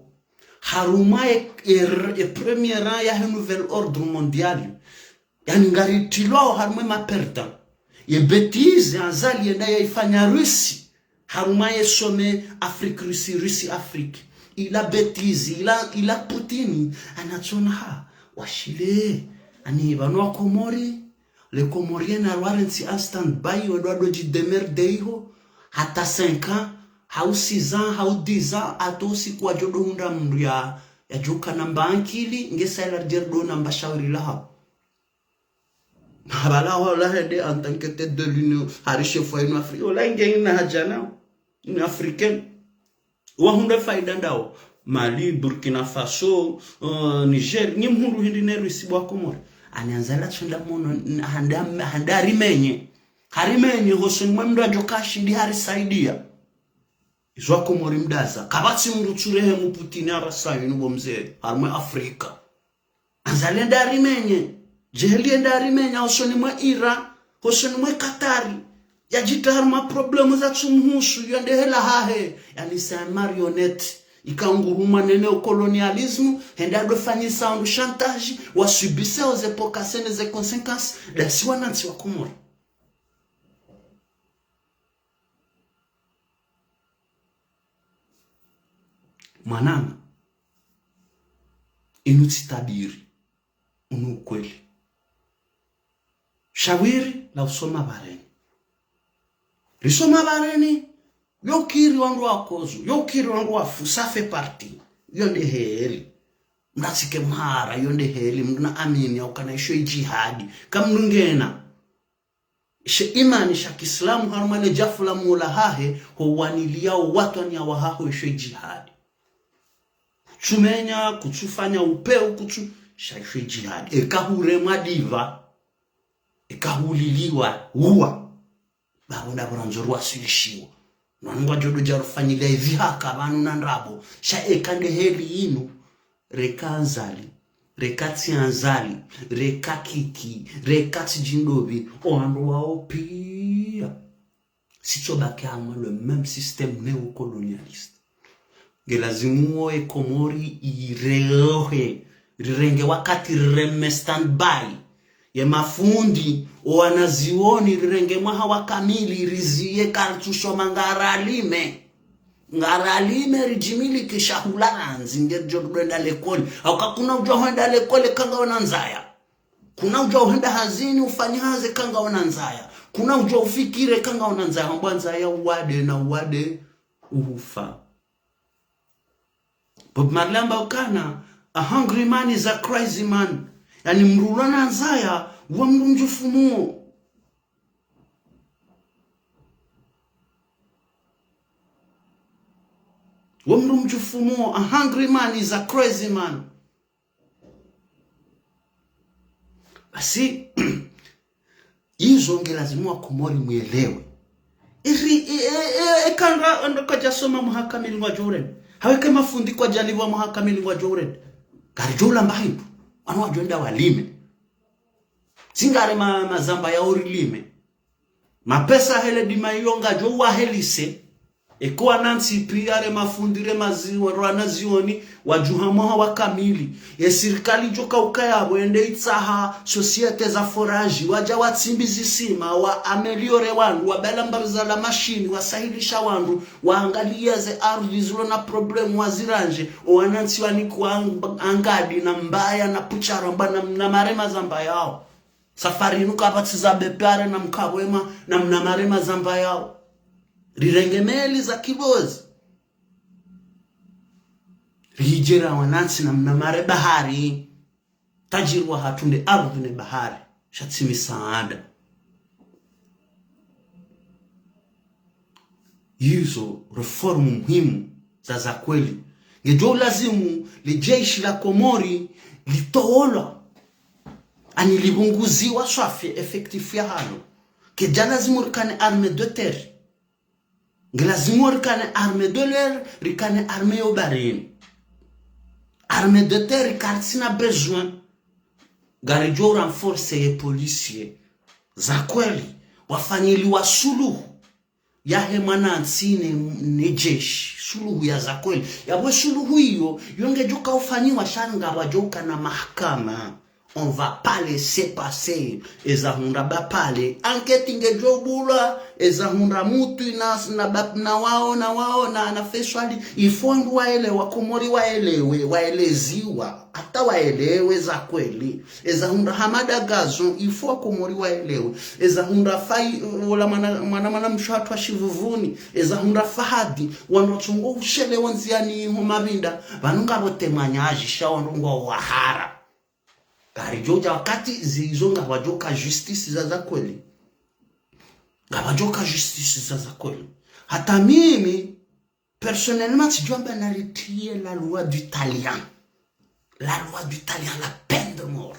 harumwa e, e, e premier rang yahe nouvel ordre mondial. Yaani ngaritilwao harumwa e ma perdants. Ye bêtise Azali yenda yaifanya Russie harumwa ye sommet Afrique Russie, Russie Afrique. Ila bêtise, ila, ila Poutine, anatsona ha, washile, ani pvanu Wakomori, les Comoriens na rwarentsi en stand-by, wendo wadodji démerder iho, hata cinq ans, hau six ans, hau dix ans, hata usiku wadjo dohundra mndru ya, yadjo kana mba ankili, nge sa ila ridjeri dona mba shawiri lahao. Pvala ola hende en tant que tête de l'Union, hari chef wa Union Afrique, ola nge ina hadja nao, Union Africaine. Wahundre faida ndawo. Mali, Burkina Faso, euh, Niger, nyi mhundru hindri ne Russie bo Wakomori. Ani Azali atsunda mono, n-, handa, handa rimenye. Harimenye, hosoni mwe mndru adjo kashindi harisaidia. Izo Wakomori mdaza. Kapvatsi mndru tsu rehemu Poutine harasa yinu bo mze, harumwa Afrika. Azali yenda arimenye, Djeheli yenda arimenye, hosoni mwe Iran, hosoni mwe Katari, yadjitra harumwa problème zatsu mhusu, yo nde hela hahe, yaani c'est un marionnette, ika ngurumwa ne néocolonialisme, hende adofanyisa wandru chantage, wasubiseo ze pokase ne ze conséquences, dasi wanantsi wa Komori. Mwanama, inu tsi tabiri, unu ukweli. Shawiri la usoma pvareni. Risoma pvareni, yo kiri wandru wakozo, yo kiri wandru wafu, ça fait partie. Yo nde heli. Mndatsike mhara, yo nde heli, mndru na amini, yaukana isho i djihadi. Kamndru ngena. She imani sha kiislamu harumwa le djafu la Mola hahe, ho waniliya o watwaniya wahaho isho i djihadi. Kutsumenya, kutsufanya upeu, kutsu, sha isho i djihadi. Eka huremwa diva, eka huliliwa, uwa. Babo ndapvo randzo ruwasilishiwa. Nwangu wadjo dodja rufanyile ivihaka pvanu na ndrabo. Sha eka nde heli inu, reka Azali, reka tsi Azali, reka Kiki, reka tsi Djindopvi, o wandru wao piya. Sitso baki harumwa le même système néocolonialiste. Nge lazimu wo e Komori ireohe, rirenge wakati rireme stand-by. Ye mafundi, o wanazioni, rirenge mwaha wa kamili, riziye karitsusoma ngaralime. Ngaralime ridjimilikisha hula randzi, nge ridjo dwenda lekoli. Hauka kuna udjuwa hwenda lekoli eka ngawe na nzaya. Kuna udjuwa uhenda hazini, ufanye hazi eka ngawe na nzaya. Kuna udjuwa ufikiri eka ngawe na nzaya. Hambwa nzaya uwade na uwade uhufa. Bob Marley hamba ukana, "A hungry man is a crazy man." Yaani mndru ulwa na nzaya, wa mndru mdjufumuo. Wa mndru mdjufumuo, "A hungry man is a crazy man." Basi, izo nge lazimu wa Komori mwelewe. Iri, e, e, e, e, eka ndra, ndra kadjasoma mwaha kamili ngwadjo urende. Hau eka mafundi kwadjalipvwa mwaha kamili ngwadjo urende. Ngaridjo ulamba hindru. Wanu wadjo enda walime. Singare ma, mazamba ya urilime. Mapesa hele dima iyo ngadjo wahelise. Eka wanantsi piya re mafundi re mazi-, wa-, wanazioni, wadjuha mwaha wa kamili. Ye sirikali djoka ukaya wende itsaha société za forage, wadja watsimbi zisima, wa améliorer wandru, wabala mbaruza la mashini, wasahilisha wandru, waangaliya ze ardhi zilo na problème, waziranje, o wanantsi wanikwa ang-, angadi na mbaya na pucharo, mba na, na marema zamba yao. Safari inu kapvatsi za bepare na mkabwema na mna marema zamba yao. Rirenge meli za kibozi. Ridjera wanantsi na mna mare bahari. Tajiri wahatru nde ardhi ne bahari. Sha tsi misaada. Izo réforme muhimu za, za kweli. Ngedjo lazimu le jeshi la Komori litowolwa. Ani lipvunguziwa swafi effectif yahalo. Kedja lazimu rikane armée de terre. Nge lazimu rikane armée de l'air, rikane armée yo baharini. Armée de terre karitsina besoin. Ngaridjo renforcer ye policiers. Za kweli. Wafanyiliwa suluhu yahe mwanantsi ne, ne jeshi. Suluhu ya za kweli. Yapvo suluhu iyo, yo ngedjo ka ufanyiwa sha ngapvadjo kana mahakama. On va pas laisser passer. Eza hundra ba pale. Enquête ngedjo bulwa. Eza hundra mutru na, na ba, na wao, na wao, na, na Feswali. Il faut wandru waelewe, Wakomori waelewe, waeleziwa. Hata waelewe za kweli. Eza hundra Hamada Gazon, il faut Wakomori waelewe. Eza hundra Fai, ola mwana, mwana, mwana mshe hatru wa Shivuvuni. Eza hundra Fahadi, wandru watsongo ushelewa ndziani ho Mavinda. Pvanu ngapvo témoignage sha wandru ngwao wahara. Ngaridjo udja wakati zizo ngapvadjo ka justice za, za kweli. Ngapvadjo ka justice za, za kweli. Hata mimi, personnellement, tsidjo amba na retirer la loi du talion. La loi du talion, la peine de mort.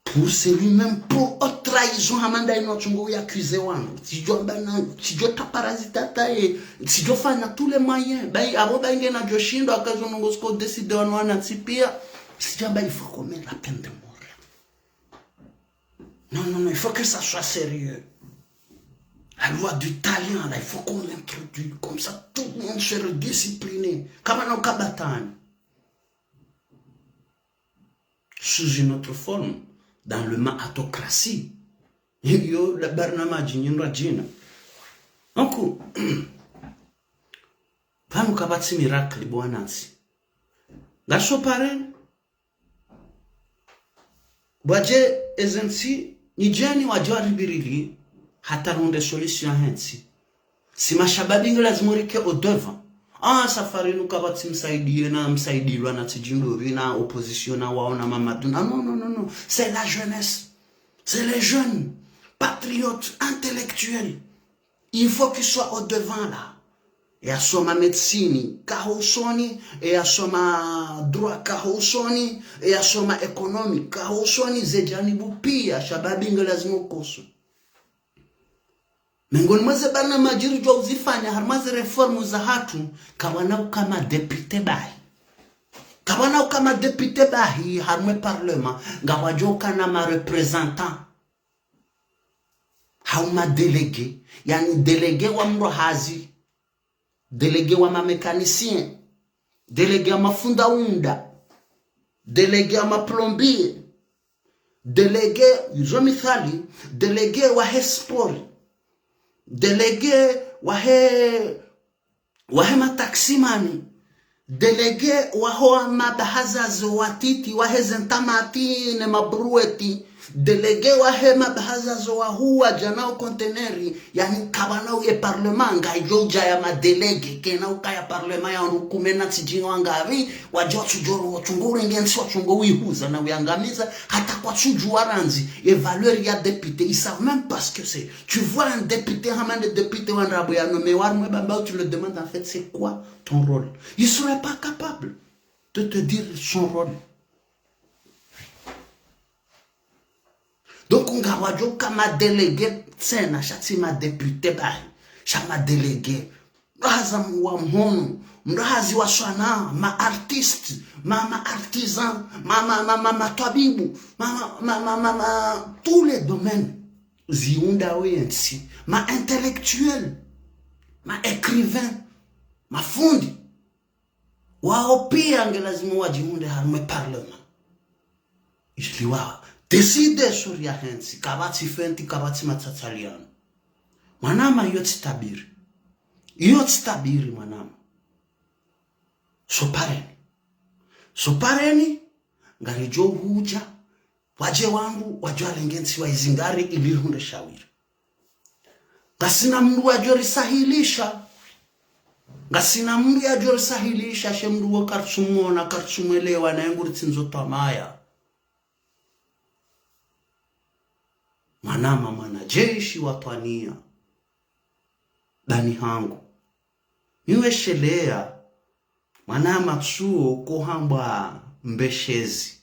Pour celui-même, pour haute trahison, hama nda inu watsongo wi accuser wandru. Tsidjo amba na, tsidjo taparazita hata ye, tsidjo fanya tous les moyens. Bahi, apvo bahi ngena djo shindo, haka zo ndrongoo ziko décider wanu wanantsi pia. Tsidjo amba, il faut qu'on mette la peine de mort. Non, non, non, il faut que ça soit sérieux. La loi du talion, là, il faut qu'on l'introduise. Comme ça, tout le monde serait discipliné. Kapvana uka batana. Sous une autre forme, dans le mahatocratie. Iyo, la barnamaji nyindwa djina. Donc, pvanu kapvatsi miracle bo wanantsi. Ngasi pare, bwadje ezentsi, nyi djeni wadje waribirili, hata runde solution hentsi. Si mashababi nge lazimu rike au devant. Ah, safari inu kapvatsi msaidiye na msaidilwa na tsidjindori na opposition na wao na Mamadou. Non, non, non, non, non. C'est la jeunesse. C'est les jeunes, patriotes, intellectuels. Il faut qu'ils soient au devant là. Eyasoma médecine, kaho usoni, eyasoma droit, kaho usoni, eyasoma économie, kaho usoni, ze djanibu pia, shababi nge lazimu koso. Mengoni mwa ze barnamaji ridjo uzifanya, harumwa ze réforme zahatru, kapvana uka ma député bahi. Kapvana uka ma député bahi, harumwa parlement, ngapvadjo kana ma représentant. Hau ma délégué, yaani délégué wa mndru hazi, délégué wa ma mécanicien, délégué wa mafunda unda, délégué wa ma plombier, délégué, izo mithali, délégué wahe sport, délégué wahe wahe mataximani, délégué waho mabahazazo watiti, wahe zentamati ne mabruweti, délégué wahe mabahazazo wahuu wadja nao conteneur, yaani kapvana uye parlement, ngayidjo udja ya ma délégué, kena ukaya parlement ya wandru kume na tsidjini wangapvi, wadja watsudjo, watsongo urenge ntsi, watsongo wihuza na uyangamiza, hata kwatsudjuwa randzi, ye valeur ya député, ils savent même pas ce que c'est. Tu vois un député, hama nde député wa ndrabo ya nommé wa harumwa bambao, tu le demandes en fait, c'est quoi ton rôle ? Il serait pas capable de te dire son rôle. Donc, ngapvadjo ka ma délégué tsena, sha tsi ma député bahi, sha ma délégué. Mndru hazi wa mhono, mndru hazi wa swanaa, ma artistes, ma, ma artisans, ma, ma, ma, ma, ma twabibu, ma, ma, ma, ma, ma, tous les domaines. Ziunda wentsi, ma intellectuels, ma écrivains, mafundi. Wao pia nge lazimu wadjihundre harumwa parlement. Ili wa décider sur yahentsi, kapvatsi fenti, kapvatsi matsatsaliano. Mwanama, iyo tsi tabiri. Iyo tsi tabiri, mwanama. Sopareni. Sopareni, ngaridjo hudja, wadje wandru, wadje walenge ntsi waizingare ili rihundre shawiri. Ngasina mndru yadjo risahilisha. Ngasina mndru yadjo risahilisha, she mndru wo karitsumwona, karitsumwelewa, naye nguri tsindzo twamaya. Mwanama, mwanajeshi wa twania. bani hangu. Mi wesheleya, mwana matsuo uko hambwa Mbeshezi.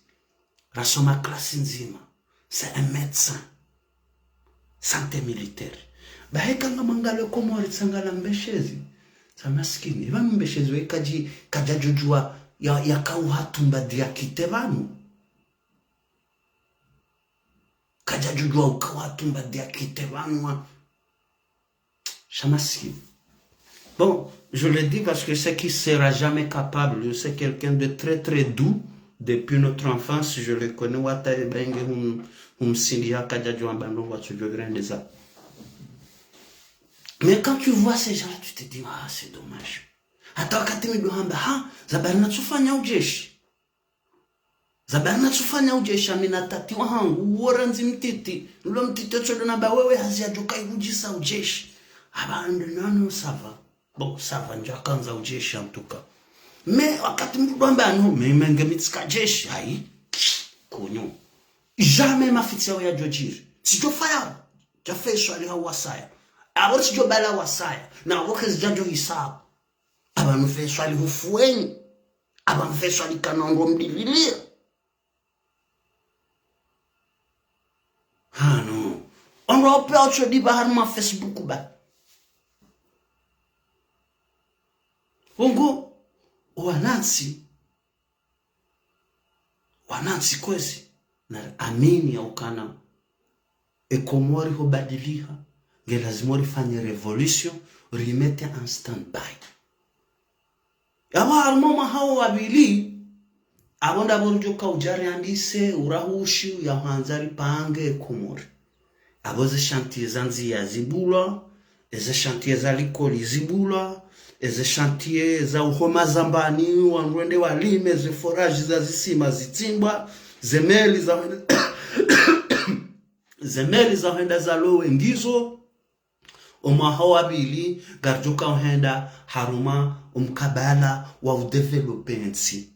Rasoma klasi ndzima. C'est un médecin. Santé militaire. Bahi eka ngamwangaliyo Komori tsangala Mbeshezi. Sa maskini. Ipvanu Mbeshezi we kadji, kadjadjudjuwa ya, yakauha tumba diakite pvanu. Kadjadjudjuwa ukauha tumba diakite pvanu wa. Sha maskini. Bon, je le dis parce que c'est qu'il sera jamais capable. C'est quelqu'un de très, très doux. Depuis notre enfance, je le connais. Wata eba inge hum, humsindiha kadjadjuwa mbandrongo watsudjo grande za. Mais quand tu vois ces gens-là, tu te dis, ah, c'est dommage. Hata wakati mi ndo hamba, ha, za bari natsufanya ujeshi. Za bari natsufanya ujeshi, ami na tati wahangu, uwo randzi mtiti, nulo mtiti otsodo namba wewe hazi yadjoka ihudjisa ujeshi. Aba ande nano ça va. Bon, ça va, ndjakandza ujeshi en tout cas. Mais wakati mndru ndo amba no, mais, mais nge mi tsika jeshi, hayi. Kunyu. Jamais mafitsi yawo yadjodjiri. Tsidjofaya, djafeswa liha wasaya. Abo tsidjobala wasaya. Na abo kezi djadjo hisabu. Aba nufeswa lihufueni. Aba nufeswa likana ndo mdililia. Hanu. Ondro ope otsodiba harumwa Facebook ba. Ungu, wanantsi. Wanantsi kwezi. Na amini ya ukana. E Komori hobadiliha. Nge lazima rifanye révolution. Rimete en stand-by. Yapvo harumwa omwaha wo wa pvili, apvo ndapvo rudjoka udja riandise, urahushi, uya hwandza ripange Komori. Apvo ze chantier za ndziya zibulwa, eze chantier za likoli zibulwa, eze chantier za uhoma zambani, wandru wende walime, ze forage za zisima zitsimbwa, ze meli za hwenda, ze meli za hwenda zalowe ngizo, Omwaha wa pvili, ngaridjoka uhenda harumwa omkabala wa udévelopper entsi.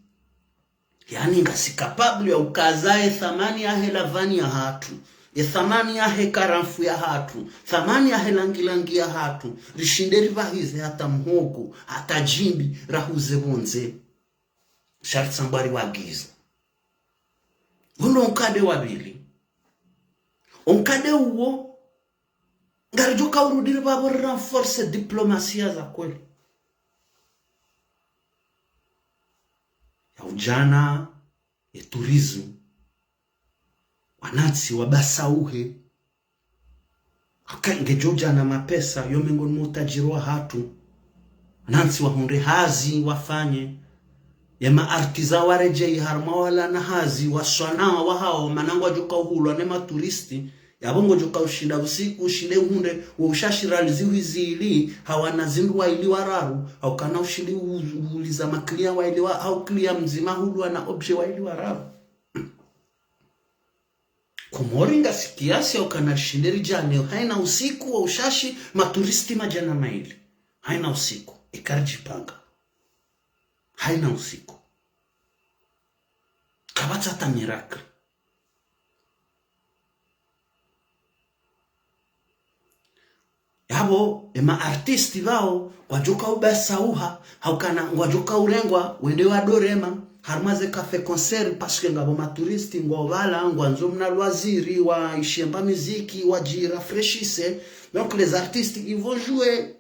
Yaani ngasi capable ya ukaza ye thamani yahe lavani yahatru, ye thamani yahe karamfu yahatru, thamani yahe langilangi yahatru, rishinde ripvahize hata mhogo, hata djimbi, rahuze pvondze. Sha ritsambwa riwagiza. Uwo ndo omkade wa pvili. Omkade uwo, ngaridjoka urudi ripvapvo rirenforce diplomasia za kweli. Ya udjana, ye tourisme. Wanantsi wabasauhe. Aka ngedjo udjana mapesa, yo mengoni mwa utadjiri wahatru. Wanantsi wahundre hazi wafanye. Ye ma artisan waredjeyi harumwa wala na hazi, waswanaa wahao, mana ngwadjoka uhulwa ne maturisti. Yapvo ngodjoka ushinda usiku, ushinde uhundre, wo ushashiralizi uhizili, hawana zindru waili wararu, haukana ushindi u-, uhuliza makliya waili wa, hau kliya mdzima hulwa na objet waili wararu. Komori ngasi kiasi ya ukana rishinde ridjane, haina usiku wa ushashi, maturisti madjana maili. Haina usiku, eka ridjipanga. Haina usiku. Kapvatsi hata miracle. Yapvo, ema artiste pvao, ngwadjoka ubasauha, haukana ngwadjoka urengwa, wende wadorema, harumwa ze café concert, parce que ngapvo maturisti, ngwao pvala, ngwandzo mna loisir, waishie mba miziki, wadjirafraîchisse. Donc les artistes, ils vont jouer.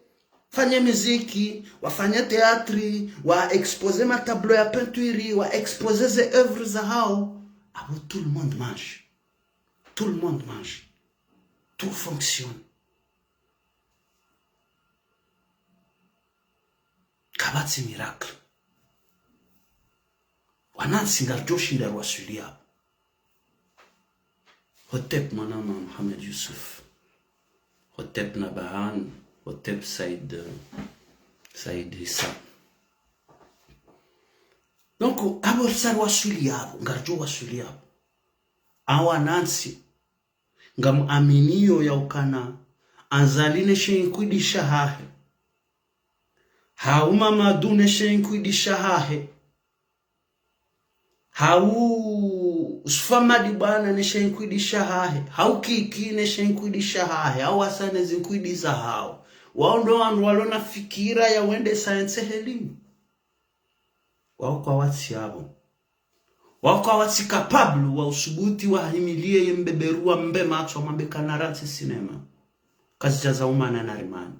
Fanye miziki, wafanye théâtre, wa exposer ma tableau ya peinture, wa exposer ze œuvres zahao. Apvo tout le monde mange. Tout le monde mange. Tout fonctionne. Kapvatsi miracle. Wanantsi ngaridjo shinda riwaswili yapvo. Hotep mwana ma Mohamed Youssouf. Hotep Nabhaan, Hotep Said, Said Issa. Donc, apvo risa riwaswili yapvo, ngaridjo waswili yapvo. Awa wanantsi, ngamuaminiyo ya ukana, Azali ne she inkwidi shahahe. Hau Mamadou ne she inkwidi shahahe. Hau Sufamadi bwana ne she inkwidi shahahe. Hau Kiki ne she inkwidi shahahe. Hau Hassan ne zinkwidi zahao. Wao ndo wandru walo na fikira ya wendesa entsi heli. Wao kwatsi yapvo. Wao kwatsi capable wa usubuti wahimilie ye mbeberu wambe matso wamwambe kana rantsi sinema. Kazidja za umana na rimani.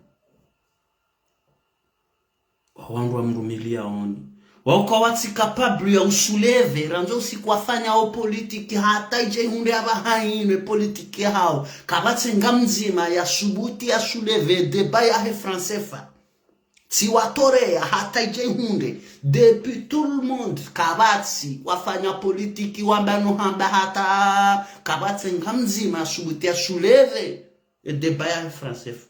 Wao wandru wamrumiliao oni. Wao kwatsi capable ya usouleve, randzi usiku wafanyao politiki hata idje ihundre apvaha inu ye politiki yahawo. Kapvatsi nga mdzima ya subuti ya souleve débat yahe franc CFA. Tsi watoreya hata idje ihundre. Depuis tout le monde, kapvatsi wafanya politiki wamba no hamba hata, kapvatsi nga mdzima ya subuti ya souleve ye débat yahe franc CFA.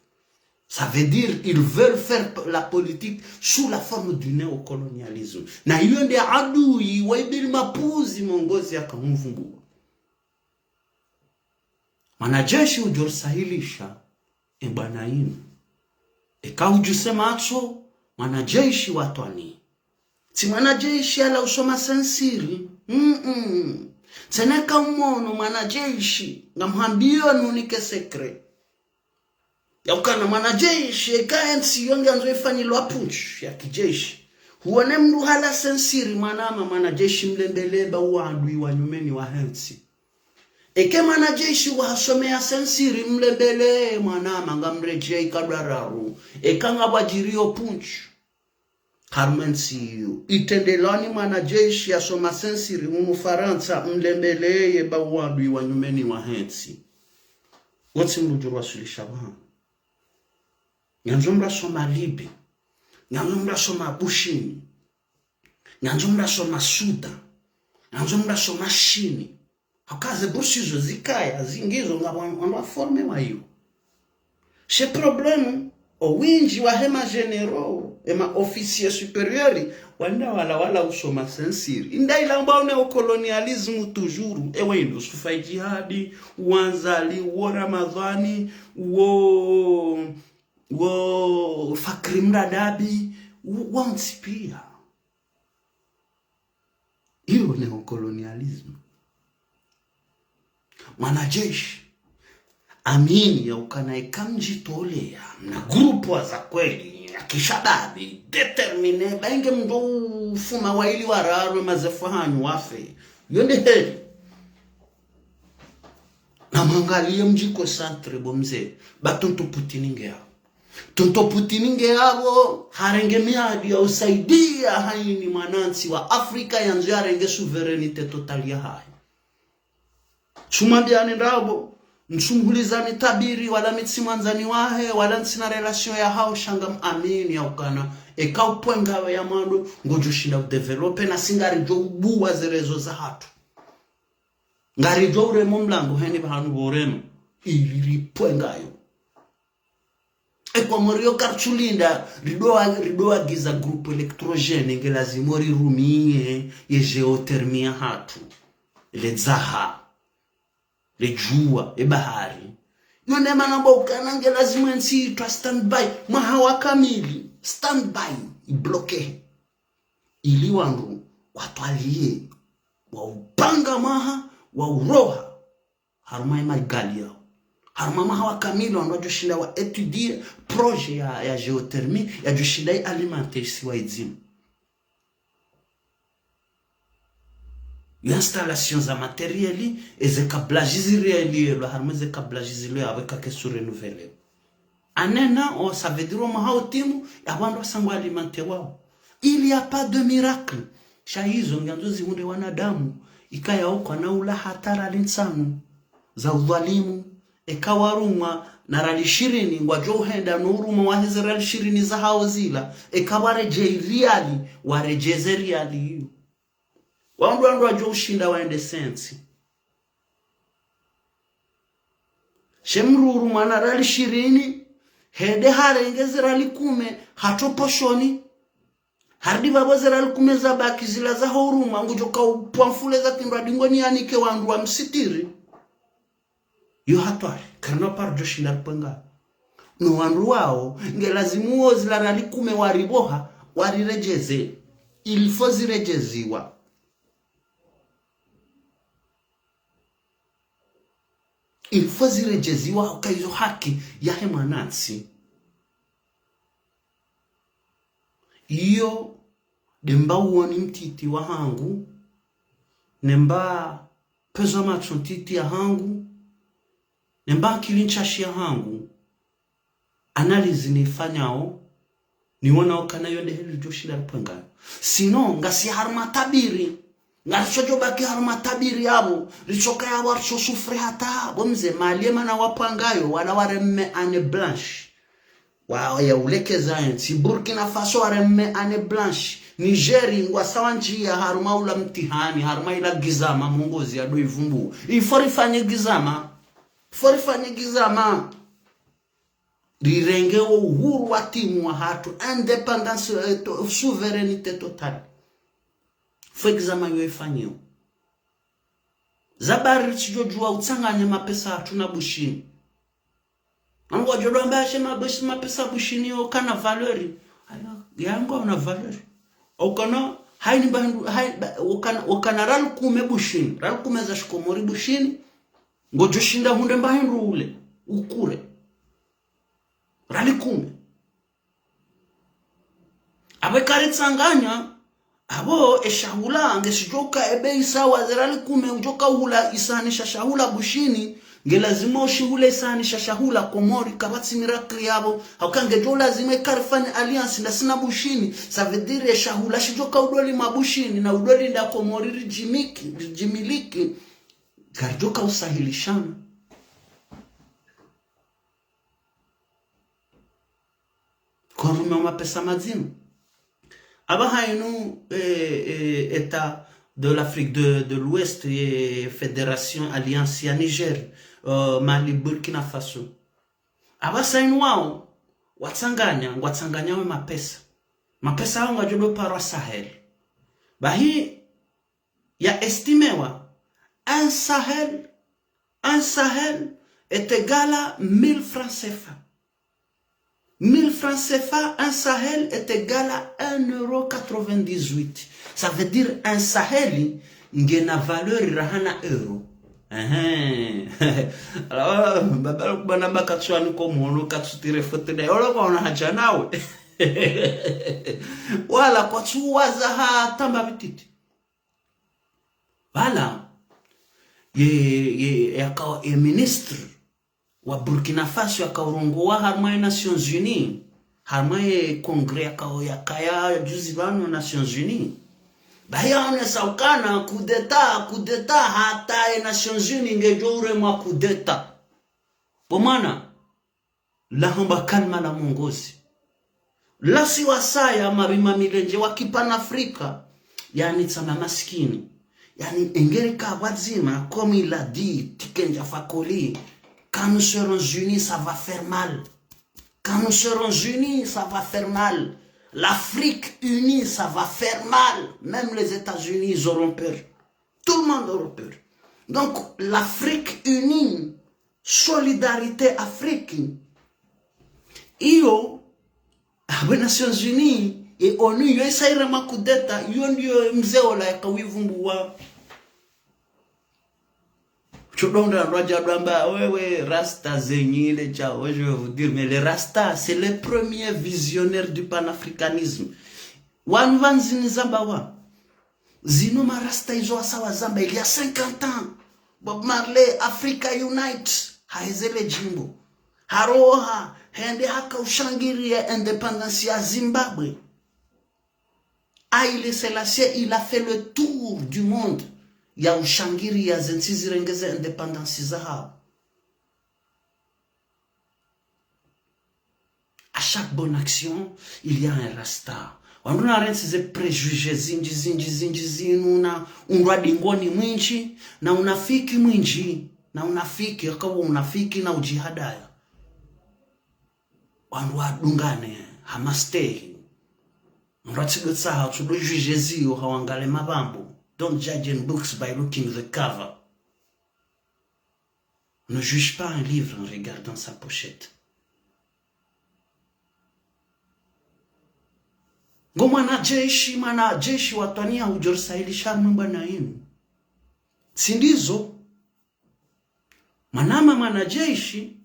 Ça veut dire, ils veulent faire p-, la politique sous la forme du néocolonialisme. Na iyo nde adui wa ibili mapuzi mongozi yaka mvumbuwa. Mwanajeshi udjo risahilisha, e bwana inu. Eka udjuse matso, mwanajeshi wa twani. Tsi mwanajeshi yala usoma sensiri. Mm-mm. Tseneka umono mwanajeshi, ngamhambio nunike secret. Ya ukana mwanajeshi, eka entsi yo ngiyandzo ifanyilwa putsch ya kijeshi. Huone mndru hala sensiri mwanama, mwanajeshi mlembele ba uadui wa nyumeni wahe ntsi. Eke mwanajeshi wahasomea sensiri mlembele mwanama ngamredjei kadwararu. Eka ngapvwadjiriyo putsch. Harumwa entsi iyo. Itrendelwani mwanajeshi yasoma sensiri hunu Farantsa mlembele ye ba uadui wa nyumeni wahe ntsi. Wotsi mndru udjo riwaswilisha pvanu. Nyandzo mndru asoma Libi. Nyandzo mndru asoma Bushini. Nyandzo mndru asoma Sudan. Nyandzo mndru asoma Shini. Hauka ze bourse izo zikaya, zingizo nga wan-, wandru waformewa iyo. She problème, owindji wahe ma généraux, ema officiers supérieurs, wandru wala wala usoma sensiri. Inda ilamba o néocolonialisme toujours, ewe indo Sufa Idjihadi, wo Azali, wo Ramadhani, wo, wo Fakri Mradabi, wo, wontsi pia. Iyo néocolonialisme. Mwanajeshi, amini ya ukana eka mdjitoleya, mna groupe wa za kweli, ya kishababi, déterminé, ba inge mndru ufuma waili wararu mazefu hanyu wafe. Iyo nde heli. Na mwangaliye mdji concentré bo mze, ba tonton Poutine nge yapvo. Tonton Poutine nge yapvo, harenge miadi ya usaidia haini mwanantsi wa Afrika yandzo yarenge souveraineté totale yahahe. Tsumwambiani ndrabo, ntsumhulizani tabiri, wala mi tsi mwandzani wahe, wala ntsina relation yahawo, sha ngamamini ya ukana, eka upvwengawe ya mwando, ngodjo shinda udéveloppé, na si ngaridjo ubuwa ze réseaux zahatru. Ngaridjo urema o mlango heni pvahanu pvo urema, ili ripvwengayo. E Komori yo karitsulinda, ridowa, ridowagiza groupe électrogène, nge lazimu rirumiye ye géothermie yahatru. Le dzaha, le djuwa, e bahari. Yo nde mana ba ukana nge lazimu entsi itwa stand by, mwaha wa kamili, stand by, ibloqué. Ili wandru watwaliye, wa upanga mwaha, wa uroha, harumwa ye maigali yawo. Harumwa mwaha wa kamili wandru wadjo shinda wa étudié projet ya, ya géothermie, yadjo shinda i alimenté isiwa idzima. Yo installation za matériel, eze câblage zirelielwa, harumwa eze câblage zilo yapvo eka ke su renouvelé. Anena, o, ça veut dire o mwaha utimu, ya wandru wasangwa alimenté wawo. Il y a pas de miracle. Sha izo ngiandzo zihundre wanadamu, ikaya ukana ula hata riali ntsanu za udhwalimu, eka warumwa na riali shirini, ngwadjo uhenda no urumwa waheze riali shirini zahawo zila, eka waredjei riali, waredjeze riali iyo. Wandru wandru wadjo ushinda waende sentsi. She mdru urumwa na riali shirini, hende harenge ze riali kume, hatro poshoni. Harudi pvapvo ze riali kume zabaki zila zaho urumwa, ngudjo ka upvwa mfule za kindwa dingo ni yanike wandru wamsitiri. Yo hatwari, karina paro djo shinda ripvwenga. No wandru wawo, nge lazimu wo zila riali kume wariboha, wariredjeze. Il faut ziredjeziwa. Il faut ziredjeziwa, hauka izo haki yahe mwanantsi. Iyo, nde mba uoni mtiti wahangu, ne mba pezo matso ntiti yahangu, ne mba akili ntsashi yahangu, analyse nifanyao, niwona ukana yo nde heli djo shinda ripvengana. Sinon, ngasi harumwa tabiri. Ngarisodjo baki harumwa tabiri yapvo. Ritsoka yapvo, ritso souffrir hata. Bo mze, Mali ye mana wapvangayo, wala wareme année blanche. Wa, ya ulekeza entsi. Burkina Faso wareme année blanche. Niger, ngwasao ndjiya harumwa ula mtihani, harumwa ila gizama, mongozi ya ndo ivumbu. Il faut rifanye gizama. Il faut rifanye gizama. Rirenge wo uhuru wa timu wahatru, indépendance, eh, to-, souveraineté totale. Faut examen yo ifanyiwe. Zabari ritsidjo djuwa utsanganya mapesa hatru na Bushini. Angu wadjo dwamba yashe mabes-, mapesa Bushini yo kana valeur. Aya, yangu una valeur. Ukana, haini mba hindru, hai-, ba-, ukana, ukana riali kume Bushini. Riali kume za shikomori Bushini. Ngodjo shinda hundre mba hindru ule, ukure. Riali kume. Apvo eka ritsanganya, apvo eshahula, ngesidjoka ebei sawa ze riali kume, udjoka uhula isahani sha shahula Bushini, nge lazima ushihule isahani sha shahula Komori, kapvatsi miracle yapvo, hauka ngedjo lazima eka rifanye alliance ndasi na Bushini, ça veut dire eshahula shidjoka udolima Bushini, na udolinda Komori ridjimiki, ridjimiliki, karidjoka usahilishana. Kwa rume mapesa madzima. Apvaha inu, eh, eh, État de l'Afrique de, de l'Ouest, ye Fédération Alliance ya Niger, eh, Mali, Burkina Faso. Apvasa inu wao, watsanganya, ngwatsanganya we mapesa. Mapesa yao ngwadjo do parwa Sahel. Bahi, ya estimewa, un Sahel, un Sahel est égal à mille francs C F A. Mille francs C F A, un Sahel est égal à un euro quatre-vingt-dix-huit. Ça veut dire un Sahel ngena valeur rahana euro. Ehe. Alors, baba, bana bakatswani ko mwono katsutire fote na yolo kwa ona hadja nawe. Wala kwatsuwaza hata mba pvititi. Pvala, ye, ye, yakao ye ministre wa Burkina Faso yakao urongowa harumwa ye Nations Unies, harumwa ye congrès yakao yakaya juzi pvanu Nations Unies. Bahi yaonesa ukana coup d'État, coup d'État, hata ye Nations Unies ngedjo uremwa coup d'État. Bo mwana, lahamba kalima la mongozi. Lasi wasaya mabima milenje wa kipanafrika, yani tsama maskini. Yani engeri ka pvwadzima, comme il a dit, Tikenja Fakoly, quand nous serons unis, ça va faire mal. Quand nous serons unis, ça va faire mal. L'Afrique unie, ça va faire mal. Même les États-Unis, ils auront peur. Tout le monde aura peur. Donc, l'Afrique unie, Solidarité Afrique. Iyo, apvo Nations Unies, ye onu, yo isaire ma coup d'État, iyo ndiyo mze ola yakawivumbuwa. Tsudonda ndrwadja dwamba, wewe, rasta zenyile, tchao, je vais vous dire, mais les rasta, c'est les premiers visionnaires du panafricanisme. Wanu pvanu zinu zamba wa. Zinu marasta izo wasa wazamba, il y a cinquante ans. Bob Marley, Africa Unite, haheze le djimbo. Haroha, hende haka ushangiriya indépendance ya Zimbabwe. Haile Selassie, il a fait le tour du monde. Ya ushangiriya ze ntsi zirenge ze indépendance zahao. À chaque bonne action, il y a un rasta. Wandru narentsi ze préjugés zindji, zindji, zindji zinu na undrwa dingoni mwindji, na unafiki mwindji, na unafiki, yakawo unafiki na udjihadaya. Wandru wadungane, ha mastehi. Wandru watsido tsaha, tsudo juger ziyo, ha wangale mapvambo. Don't judge in books by looking the cover. Ne juge pas un livre en regardant sa pochette. Ngo mwanajeshi, mwanajeshi watwaniya udjorisahilisha harumwa mbwana inu. Tsi ndizo. Mwanama mwanajeshi,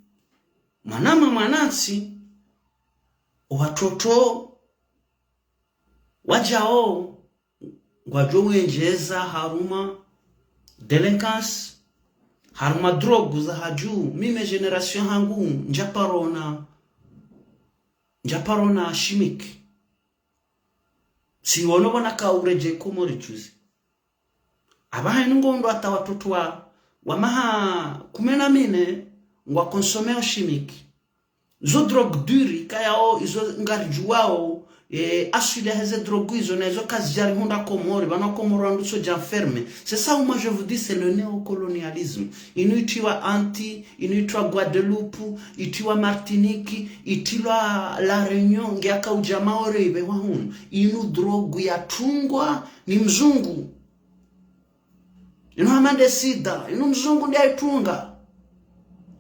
mwanama mwanantsi, owatoto Wadjao ngwadjo wendjeza harumwa délinquance, harumwa drogue za hadju. Mimi génération hangu ndjaparona, ndjaparona chimique. Si wono pvona ka uredjei Komori juzi. Apvaha inu ngondo hata watoto wa, wa maha kume na mine ngwa consomméo chimique. Zo drogue dure, kayao izo ngaridjuwao, e, aswili yaheze drogue izo, na izo kazidjarihundra Komori, pvanu Komori wandru tso dja enfermé. C'est ça, moi, je vous dis, c'est le néocolonialisme. Inu itriwa Antilles, inu itriwa Guadeloupe, itriwa Martinique, itriwa La Réunion, nge yaka udja Maore ipvehwa hunu. Inu drogue yatungwa ni mzungu. Inu hama nde sida, inu mzungu nde yaitunga.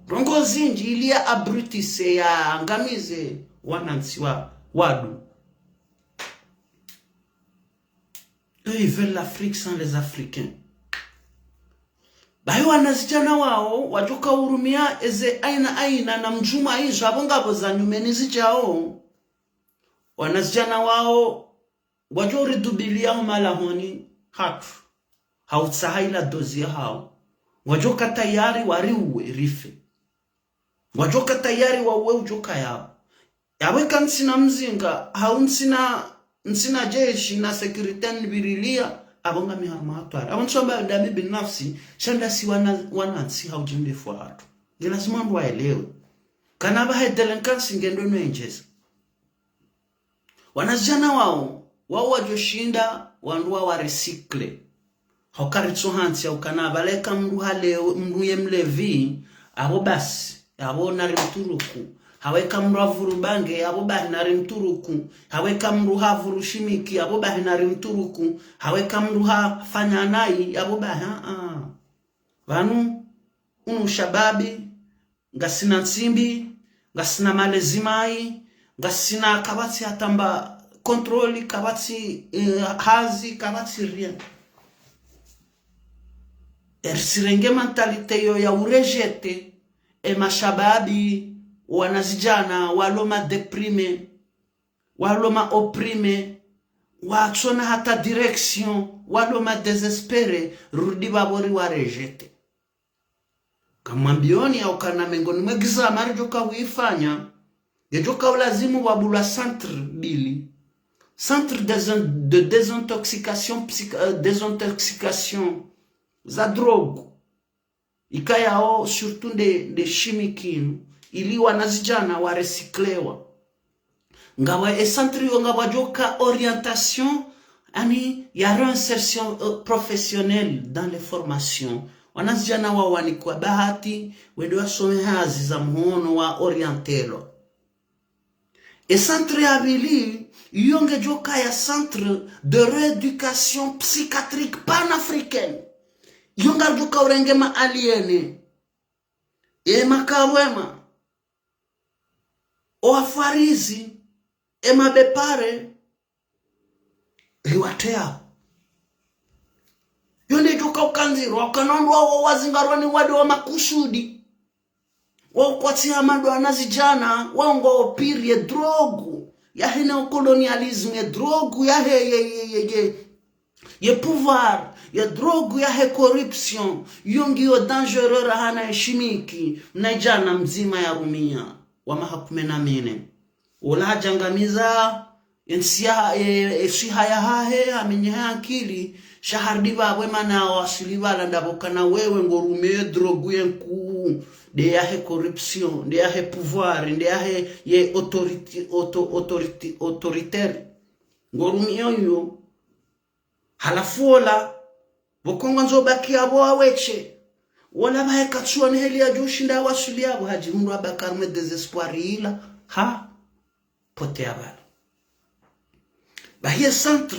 Ndrongoo zindji ili ya abrutisse, yaangamize wanantsi wa, wandru. Eux, ils veulent l'Afrique sans les Africains. Bahi wanazidjana wao, wadjoka urumia eze aina aina na mdjuma izo, apvo ngapvo za nyumeni zidjao. Wanazidjana wao, ngwadjo uridubilia ho malahoni hatru, hautsaha ila dozi yahao. Ngwadjoka tayari wariuwe rife. Ngwadjoka tayari wauwe udjoka yao. Yaweka ntsina mzinga, hau ntsina, ntsina jeshi na sécurité nipvirilia, apvo ngami harumwa hatwari. Apvo ntsamba ndami binafsi, sha ndasi wana, wanantsi hau djimbifu hatru. Nge lazima wandru waelewe. Kana apvaha ye délinquance ngendo no endjeza. Wanazidjana wao, wao wadjoshinda, wandru wawarecyclé. Hauka ritso hantsi, haukana pvaleka mndru hale, mndru ye mlevi, apvo basi, apvo narimturuku. Haweka mndru havuru bange, apvo bahi narimturuku. Haweka mndru havuru chimique, apvo bahi narimturuku. Haweka mndru hafanya nayi, apvo bahi, ah, ah. Pvanu, unu ushababi, ngasina ntsimbi, ngasina malezi mayi, ngasina kapvatsi hata mba contrôle, kapvatsi, eh, hazi, kapvatsi rien. Erisirenge mentalité iyo ya urejeté, e mashababi, wanazidjana, walo ma déprimé, walo ma opprimé, watsona hata direction, walo ma désespéré, rudi pvapvo riwarejeté. Ngamwambioni yaukana mengoni mwe examen ridjoka huifanya, ngedjoka ulazimu wabulwa centre mbili. Centre de, de désintoxication psych-, euh, désintoxication za drogue. Ikayao surtout nde, nde chimique inu, ili wanazidjana warecycléwa. Ngapvo e centre iyo ngapvo djoka orientation, ani ya réinsertion, euh, professionnelle dans les formations. Wanazidjana wao wanikwa bahati, wende wasome hazi za mhono waorientelwa. E centre ya pvili, iyo ngedjoka ya centre de rééducation psychiatrique panafricaine. Iyo ngaridjoka urenge ma aliénés, e makabwema, o wafarizi, e mabepare, riwateyao. Iyo ndedjoka ukandziro, ukana wandru wao wazingarwa ni wade wa makusudi. Wao kwatsi hama ndo wanazidjana, wao ngwao pire ye drogue yahe néocolonialisme, ye drogue yahe, ye, ye, ye, ye, ye pouvoir, ye drogue yahe corruption. Iyo ngiyo dangereux rahana ye chimique, mnazidjana mdzima yarumia, wa maha kume na mine. Ola hadjangamiza entsi ya, e, e swiha yahahe, hamenyeha akili, sha harudi pvapvo emana waswili pvala ndapvo kana wewe ngorumiao e drogue ye nkuu, nde yahe corruption, nde yahe pouvoir, nde yahe ye autorité, auto-, autorité, autoritaire. Ngorumiao iyo. Halafu ola, pvoko ngwandzo ubaki apvo waweshe. Ola pvahe katsuona heli yadjoshinda waswili apvo, hadjihundru abaki harumwa e désespoir ila. Ha? Potea pvala. Bahi ye centre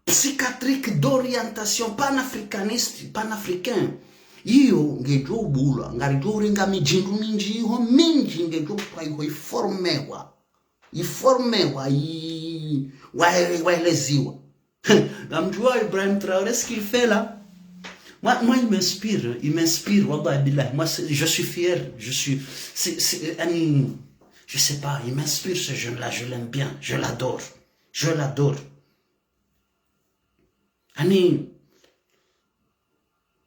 psychiatrique d'orientation panafricaniste, panafricain, iyo ngedjo ubulwa, ngaridjo urenga midjindru mindji, iho mindji ngedjo utwa iho iformewa. Iformewa, i-, waele-, waeleziwa. Ngamdjuwa Ibrahim Traoré, ce qu'il fait là. Moi, moi, il m'inspire, il m'inspire, wallah billah. Moi, c'est, je suis fier, je suis, c'est, c'est, euh, un, je sais pas, il m'inspire ce jeune-là, je l'aime bien, je l'adore, je l'adore. Ani,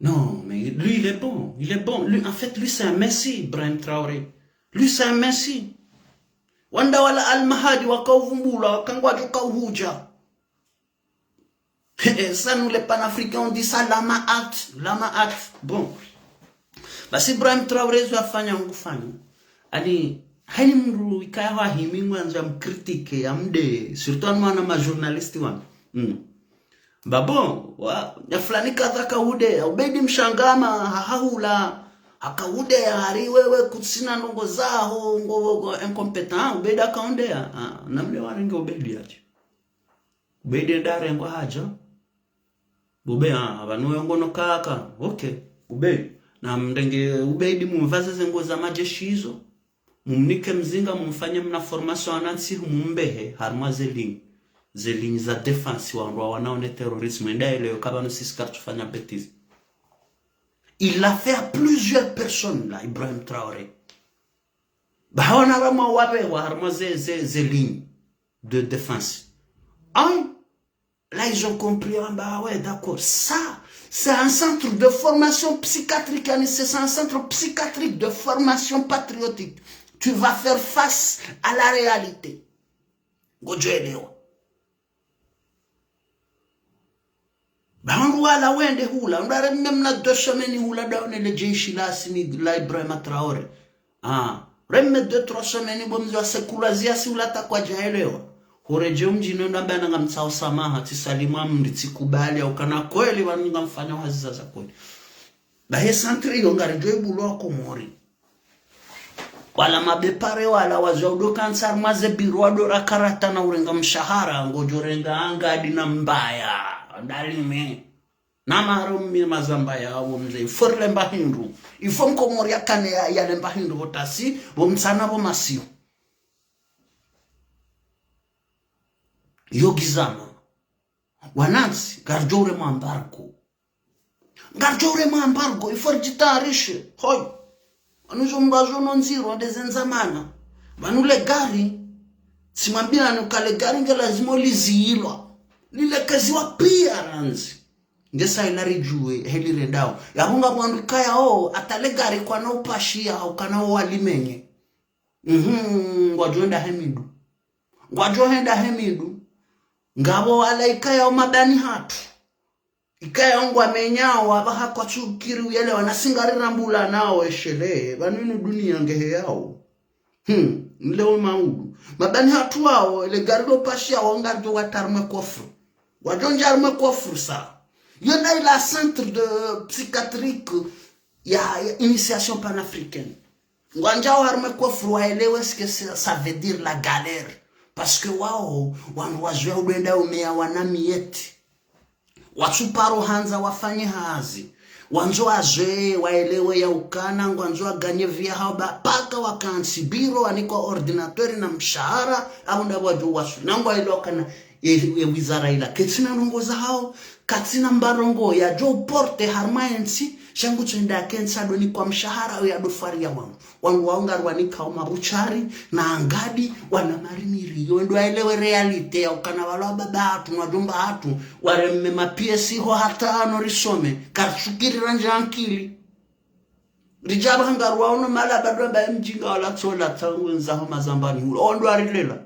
non, mais lui, il est bon. Il est bon. Lui, en fait, lui, c'est un messie, Ibrahim Traoré. Lui, c'est un messie. Wandru wala Al-Mahdi wakauvumbula, wakangwadjo kauhudja. Eh, ça, nous, les panafricains, on dit ça, la maat, la maat. Bon. Basi Ibrahim Traoré zo afanya ngufanya. Ani, haini mndru ikaya hahimi ngwandzo amkritike, amde, surtout anu wana majournaliste wanu. Mm. Ba bon, wa, ya fulani kadha kaude, Ubeidi Mshangama, ha, hahula, hakaude, hari wewe kutsina ndrongo zaho, ngo, ngo, incompétent, Ubeidi akaonde, ah, namle warenge Ubeidi aje. Ubeidi ndarengwa hadja. Bube, ah, pvanu yo ngono kaka, ok, Ubeidi. Namrenge Ubeidi mumvaze ze nguo za majeshi izo. Mumnike mzinga, mumfanye mna formation anansi, mumbehe, harumwa ze ligne. Ze ligne za défense, wandru wanaone terrorisme, enda elewe ka pvanu sisi karitsufanya bêtise. Il l'a fait à plusieurs personnes, là, Ibrahim Traoré. Ba hawana pvamwa wabewa, harumwa ze, ze, ze ligne de défense. Hein? Là, ils ont compris, ah, bah ouais, d'accord. Ça, c'est un centre de formation psychiatrique, hein, c'est un centre psychiatrique de formation patriotique. Tu vas faire face à la réalité. Ngodjo elewa. Ba wandru wala wende hula, wandru wareme mna deux semaines hula daone le jeshi la Assimi la Ibrahim Traoré. Ah, reme deux, trois semaines bo mze wa sekulazia si ula takwa djaelewa. Huredjei mdjini ndo amba nanga mtsao samaha, tsisalimu amri, tsikubali, haukana kweli pvanu ngamfanya hazi za kweli. Ba he centre iyo ngaridjo ibulwa Komori. Wala mabepare wala wazo udo kantsi harumwa ze biro wado ra karata na urenga mshahara, ngodjo renga angadi na mbaya, ndalime. Na maro mi mazamba ya wo mze, il faut rilemba hindru. Il faut Mkomori yakane ya, yalemba hindru, pvo tasi, pvo mtsana, pvo masihu. Yo gizama. Wanantsi, ngaridjo urema embargo. Ngaridjo urema embargo, il faut ridjitayarishe. Hoi. Pvanu zo mbazo no ndziro, nde ze ndzamana. Pvanu le gari, tsimwambia nuka le gari nge lazima uliziyilwa. Lilekeziwa pia randzi. Nge sa ila ridjuwe, heli rendao. Yapvo nga mwandru kaya o, hata le gari kwana upashia, haukana o walimenye. Mhm, ngwadjo enda he mindru. Ngwadjo henda he mindru. Ngapvo wala ikaya o mabani hatru. Ikaya ngwamenyao, apvaha kwatsukiri uyelewa, nasi ngarirambula nao eshele, pvanu inu dunia ngehe yao. Hmm, nleo maudu. Mabani hatru wao, ele gari lo pashia wao ngaridjo wata harumwe kofru. Wadjo ndja harumwe kofru sa. Yo nda ila centre de psychiatrique ya, ya initiation panafricaine. Ngwandjao harumwe kofru waelewe ce que ça, ça veut dire la galère. Parce que wao, wandru wazoea udo enda umeya wana miette. Watsuparo handza wafanye hazi. Wandzo wazoee, waelewe ya ukana, ngwandzo waganye vie hao ba, paka wakantsi biro, wanikwa ordinateur na mshahara, apvo ndapvo wadjo wasu. Na ngwaelewa ukana, ye, ye wizara ila, kaitsina ndrongo zahao, kaitsina mba ndrongo yadjo porte harumwa entsi, sha ngutso enda yakentsi ado nikwa mshahara, au yado fariya wanu. Wanu wao ngari wanikao mabuchari, na angadi, wana marimiri. Yo ndo waelewe réalité ya ukana wala wababa hatru, na wadjomba hatru, wareme ma pièces ho hata ano risome, karitsukiri randja ankili. Ridja pvaha ngari waono mala bado amba emdjinga wala tsola tsangu nzaho mazambani hula. Ondo warilela.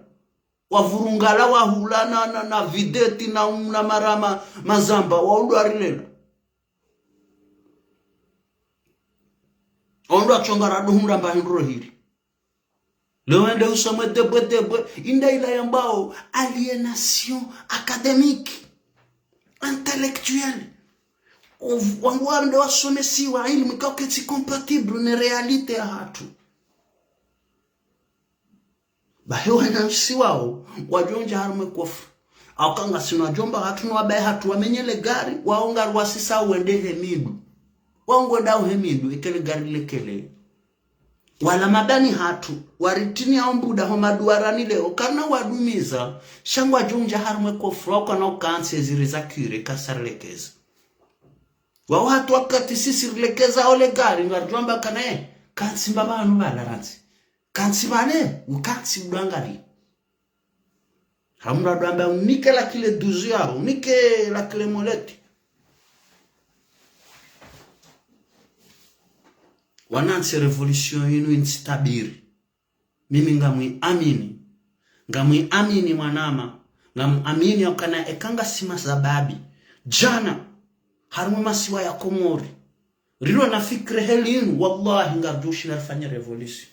Wavurungala wahula na, na, na videti na, na marama mazamba, wao ndo warilela. Ondo watsonga rado hundra mba hindru hili. Leo ende usome debwe debwe, inda ila yambao aliénation académique, intellectuelle. Ov-, wangu wande wasomesiwa ilimu ikao ketsi compatible ne réalité ya hatru. Bahi wanantsi wao, wadjo ndja harumwe kofru. Hauka ngasina wadjomba hatru no wabaye hatru wamenye le gari, wao ngari wasisa wende he mindru. Wao ngwendao he mindru, eka le gari lekele. Wala mabani hatru, waritini hao mbuda ho maduarani leo, karina wadumiza, sha ngwadjo ndja harumwe kofru, hauka na ukantsi eziri za kire, kasa rilekeza. Wao hatru wakati sisi rilekeza ole gari, ngaridjo amba kana, eh, kantsi mbaba anu bala rantsi. Kantsi pvale, ukantsi udangari. Hamradu amba unike la clé douze yao, unike la clé molette. Wanantsi, révolution yinu intsitabiri. Mimi ngamwiamini. Ngamwiamini mwanama. Ngamwiamini yaukana eka ngasi mashababi. Djana, harumwa masiwa ya Komori, rilo na fikira heli inu, wallahi, ngaridjo ushinda rifanye révolution.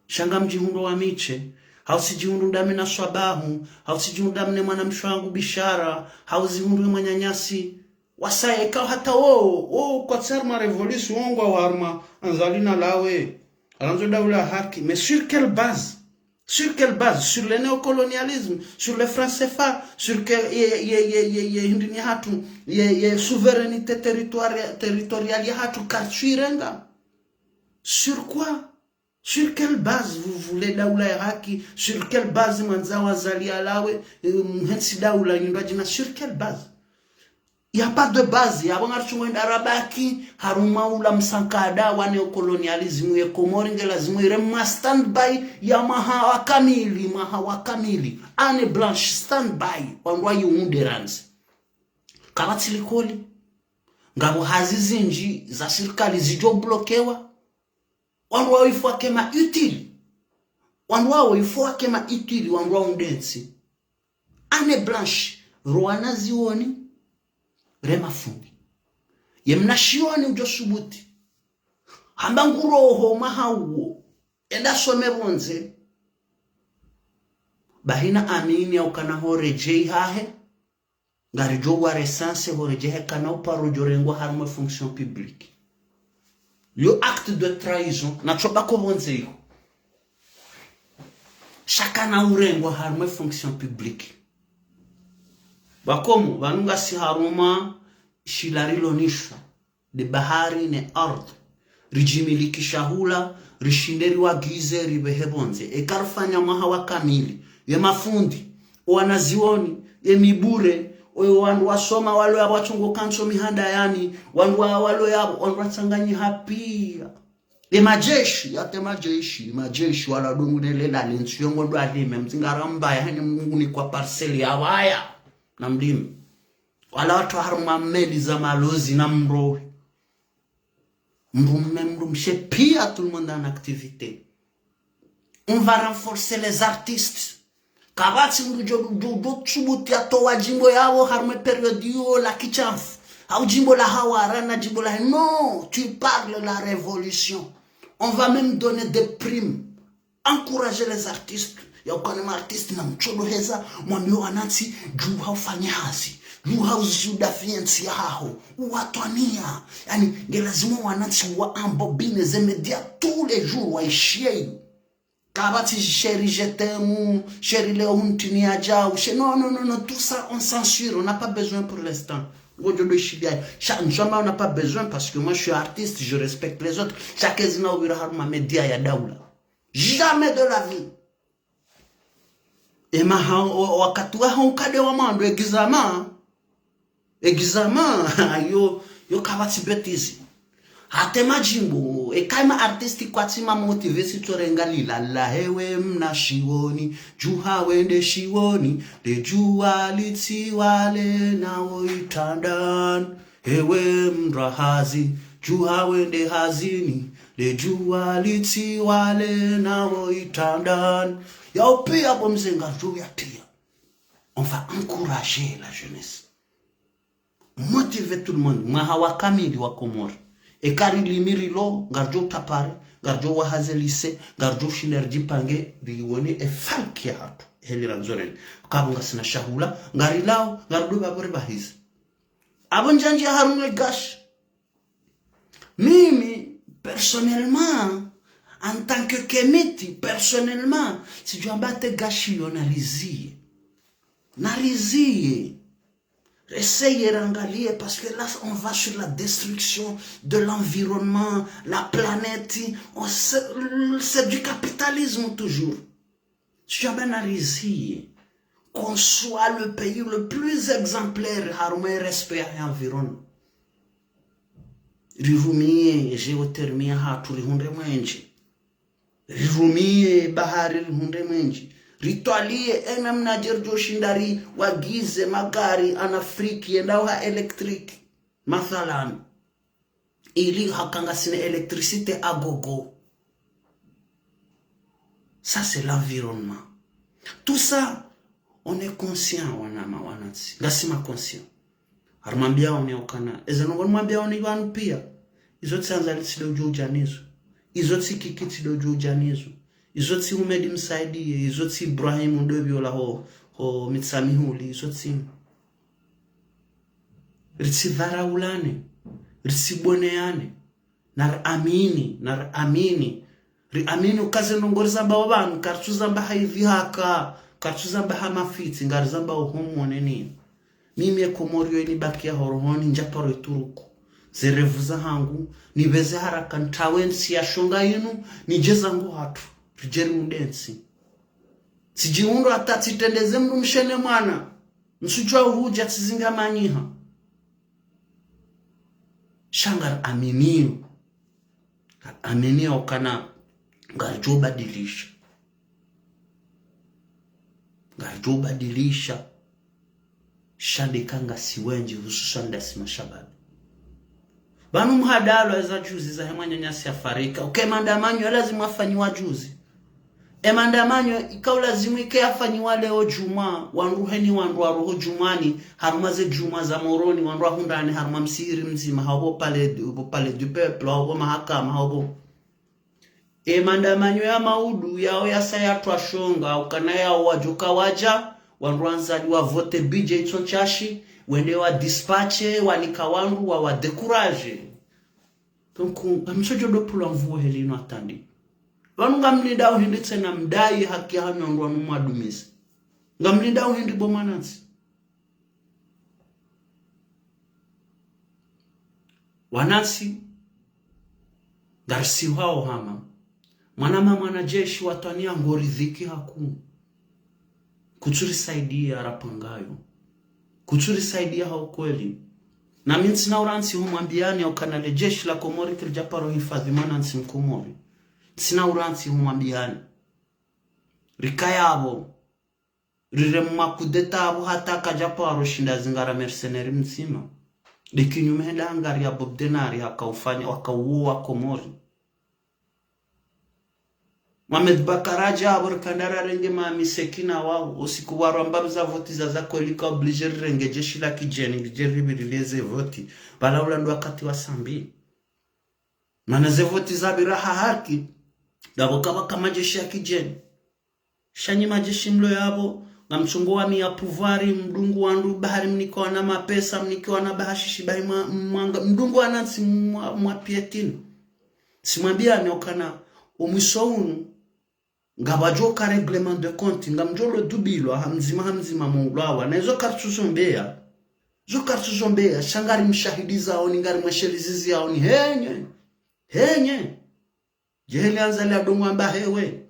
Sha ngamdjihundro wa Mitche, hau tsidjihundru ndami na Swabahu, hau tsidjihundru ndami ne mwanamshe wangu Bishara, hau zihundru mwananyasi. Wasaya ikao hata wo, wo kwatsi harumwa révolution, wo ngwao harumwa Azali na Lawe. Alandzo daula ya haki. Mais sur quelle base? Sur quelle base? Sur le néocolonialisme, sur le franc C F A, sur quelle, ye, ye, ye, ye, ye, hindri ni hatru, ye, ye souveraineté territoriale, territoriale ya hatru kartsuirenga? Sur quoi? Sur quelle base vous voulez daula ya haki? Sur quelle base mwandzao Azali ya Lawe, eh, muhentsi daula nyundwa djina? Sur quelle base? Il y a pas de base. Yapvo ngaritsungo enda rabaki harumwa ula msankada wa néocolonialisme ye Komori, nge lazimu iremwa stand-by ya mwaha wa kamili, mwaha wa kamili. Année blanche, stand-by, wandru wayiunde randzi. Kapvatsi likoli. Ngapvo hazi zindji za sirikali zidjo blokewa. Wandru wao il faut wake ma utile. Wandru wao il faut wake ma utile, wandru waunde ntsi. Année blanche, ro wanazioni, re mafundi. Ye mnashioni udjo subuti hamba nguroho mwaha uwo, enda some pvondze. Bahi naamini yaukana ho redjei hahe, ngaridjo wa recensé ho redjei hahe kana uparo djo rengwa harumwa fonction publique. Yo acte de trahison, na tsoba ko pvondze yo. Sha kana urengwa harumwa fonction publique. Bakomo, pvanu ngasi harumwa shila rilo nisho, de bahari ne ardhi. Ridjimilikisha hula, rishinde riwagize, ripvehe pvondze. Eka rifanya mwaha wa kamili, ye mafundi, o wanazioni, ye mibure, o wandru wasoma walo yapvo watsungo kantso mihanda yani, wandru wa-, walo yapvo, wandru watsanganyiha pia. Ye majeshi, yate majeshi, majeshi wala dungu ne lela lentsi yongo ndo alime, mtsingara mbaya, hene Mungu ni kwa parcelle ya waya, na mlime. Wala watru harumwa meli za malozi na mrohe. Mdrume, mdrumshe pia, tout le monde en activité. On va renforcer les artistes. Kapvatsi mdru djo, djo, djo tsubuti yatowa djimbo yapvo harumwa période yo la kitshafu. Hau djimbo la hawara na djimbo la, non, tu parles la révolution. On va même donner des primes. Encourager les artistes. Yaukana ma artistes na mtsodoheza, mwambiye wanantsi, djuha ufanye hazi. Djuha uziudafientsi yahaho. Uwatwaniya. Yani, nge lazimu wanantsi wa ambobine ze média tous les jours, waishiye. Kapvatsi chéri je t'aime, chéri leo huntini ya djau, chéri, non, non, non, non, tout ça, on censure, on n'a pas besoin pour l'instant. Ngodjo do ishidiya. Sha, nzwamba, on n'a pas besoin parce que moi, je suis artiste, je respecte les autres. Sha kezi na upvira harumwa média ya daula. Jamais de la vie. Ema ha, o, wakati wa haunkade wa mwando, examen. Examen, yo, yo kapvatsi bêtise. Hata madjimbo, eka ema artiste kwatsi ma motivé, sitsorenga lila la, hewe mnashioni, djuha wende shioni, le djuwa litsiwale nawo itrandani. Hewe mdru wa hazi, djuha wende hazini, le djuwa litsiwale nawo itrandani. Yao pia bo mze ngarijo ya pia. On va encourager la jeunesse. Motiver tout le monde. Mwaha wa kamili wa Komori. Eka rilimi rilo, ngarijo utapare, ngarijo wahaze lycée, ngarijo ushinda ridjipange, riwone e falki ya hatru. Heli randzoreni. Kapvo ngasina shahula, ngarilao, ngarido pvapvo ribahize. Apvo ndjandji ya harumwa e gashi. Mimi, personnellement, en tant que Kemiti, personnellement, tsidjwamba te gashi yo nariziye. Nariziye. Essayez rangaliye, parce que là, on va sur la destruction de l'environnement, la planète. On, c'est, c'est du capitalisme toujours. Tsidjwamba nariziye. Qu'on soit le pays le plus exemplaire, harumwa e respect ya environnement. Rirumiye géothermie hatru rihundre mwenje. Rirumiye bahari rihundre mwenje. Ritwaliye, e namna dje ridjoshinda riwagize magari en Afrique yendao ha électrique, mathalan, ili haka ngasina électricité à gogo. Ça, c'est l'environnement. Tout ça, on est conscient, wanama, wanantsi. Ngasi ma conscient. Harimwambia one okana. Eze ndrongoo nimwambia one pvanu pia. Izo tsi Azali tsi ndo udjo udja nizo. Izo tsi Kiki tsi ndo udjo udja nizo. Izo tsi Houmed Msaidié. Izo tsi Ibrahim Ndopviola ho, ho Mitsamihuli. Izo tsi. Ritsidharaulane. Ritsiboneane. Nariamini, nariamini. Riamini uka ze ndrongoo rizambao pvanu, karitsuzamba ha idhihaka, karitsuzamba ha mafitsi, ngarizambao ho moneni. Mimi ye Komori yo inibakia ho rohoni, ndjaparo ituruku. Ze rêve zahangu, nipveze haraka ntrawe ntsi ya shonga inu, nidje zangu hatru, ridje riunde ntsi. Tsidjiundra hata tsitrendeze mdrumshe ne mwana, ntsudjua uhudja tsizinga manyiha. Sha ngariaminio. Ngariaminio ukana ngaridjo badilisha. Ngaridjo badilisha. Sha ndeka ngasi wendji, hususwani ndasi mashababi. Pvanu mhadalo eza juzi zahe mwananyasi yafariki. Uka e mandamanyo yalazimu yafanyiwa juzi. E mandamanyo ikao lazimu ike yafanyiwa leo djumwa, wandru heni wandru waroho djumwani, harumwa ze djumwa za Moroni, wandru wahundrane harumwa msihiri mdzima, hau pvo palais du, pvo palais du peuple, hau pvo mahakama, hau pvo. E mandamanyo ya maudu, yao yasa yatrwa shonga, ukana yao wadjoka wadja, wandru wandzani wavote budget itso ntsashi, wende wadispatche, wanika wandru, wawadécourager. Donc, ngamsodjo dopvulwa mvuo heli inu atandi. Pvanu ngamlindao hindri tsena mdai haki yahanyu wandru wanu mwadumize. Ngamlindao hindri bo mwanantsi. Wanantsi, ngarisihwao hama. Mwanama mwanajeshi watwaniya ngoridhiki hakuu. Kutsurisaidia rapangayo. Kutsurisaidia ha ukweli. Na mi ntsina urantsi humwambiani ukana le jeshi la Komori kalidjaparo hifadhi mwanantsi Mkomori. Ntsina urantsi humwambiani. Rikaya pvo. Riremwa kudeta pvo hata kadjaparo shinda zingara mercenaire mdzima. Nde kinyume henda hangari ya Bob Denard hakaufanya, wakauo wa Komori. Mohamed Bacar hadja pvo rikandra rarenge ma miseki na wao, usiku warwamba za voti za za kweli ka obligé rirenge jeshi la kidjeni, lidje ripvirilie ze voti. Pvala ula ndo wakati wa Sambi. Mana ze voti zapvira ha haki, ndapvo kapvaka majeshi ya kidjeni. Sha nyi majeshi mlo yapvo, ngamtsongo wamiya pouvoir, mdungu wandru bahari mnike wana mapesa, mnike wana bahashishi bahi mwa, mwanga, mdungu wanantsi mwa, mwa piétine. Tsimwambiani ukana, omwiso unu, ngapvadjoka règlement de compte, ngamdjo lo dubilwa, ha mdzima, ha mdzima mwaulawa. Na izo karitsuzombeya. Izo karitsuzombeya, sha ngari mshahidi zaoni, ngari mweshelezizi yaoni, henye, henye. Djeheli Azali adongo amba hewe.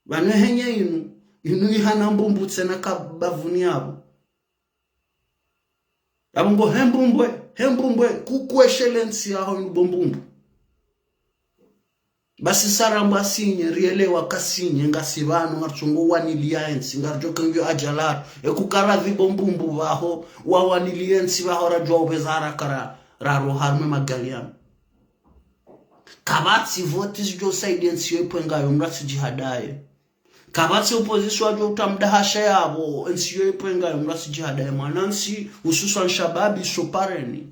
Pvanu henye inu, inu ihana mbumbu tsena ka bapvuni yapvo. Yapvo ngo he mbumbwe, he mbumbwe, kukweshele ntsi yaho inu bo mbumbu. Basi sarambwa sinye, rielewa kasinye, ngasi pvanu, ngaritsongo waniliya entsi, ngaridjo kengio adjalaru. Ekukaradhi bo mbumbu pvaho, wawaniliye entsi pvaho radjua upveza haraka ra, raro harumwe magali yanu. Kapvatsi voti zidjo saidiya entsi yo ipvwe ngayo, mndru atsidjihadaye. Kapvatsi opposition wadjo uta mdahasha yapvo, entsi yo ipvwe ngayo, mndru atsidjihadaye. Mwanantsi, hususwan shababi, sopareni.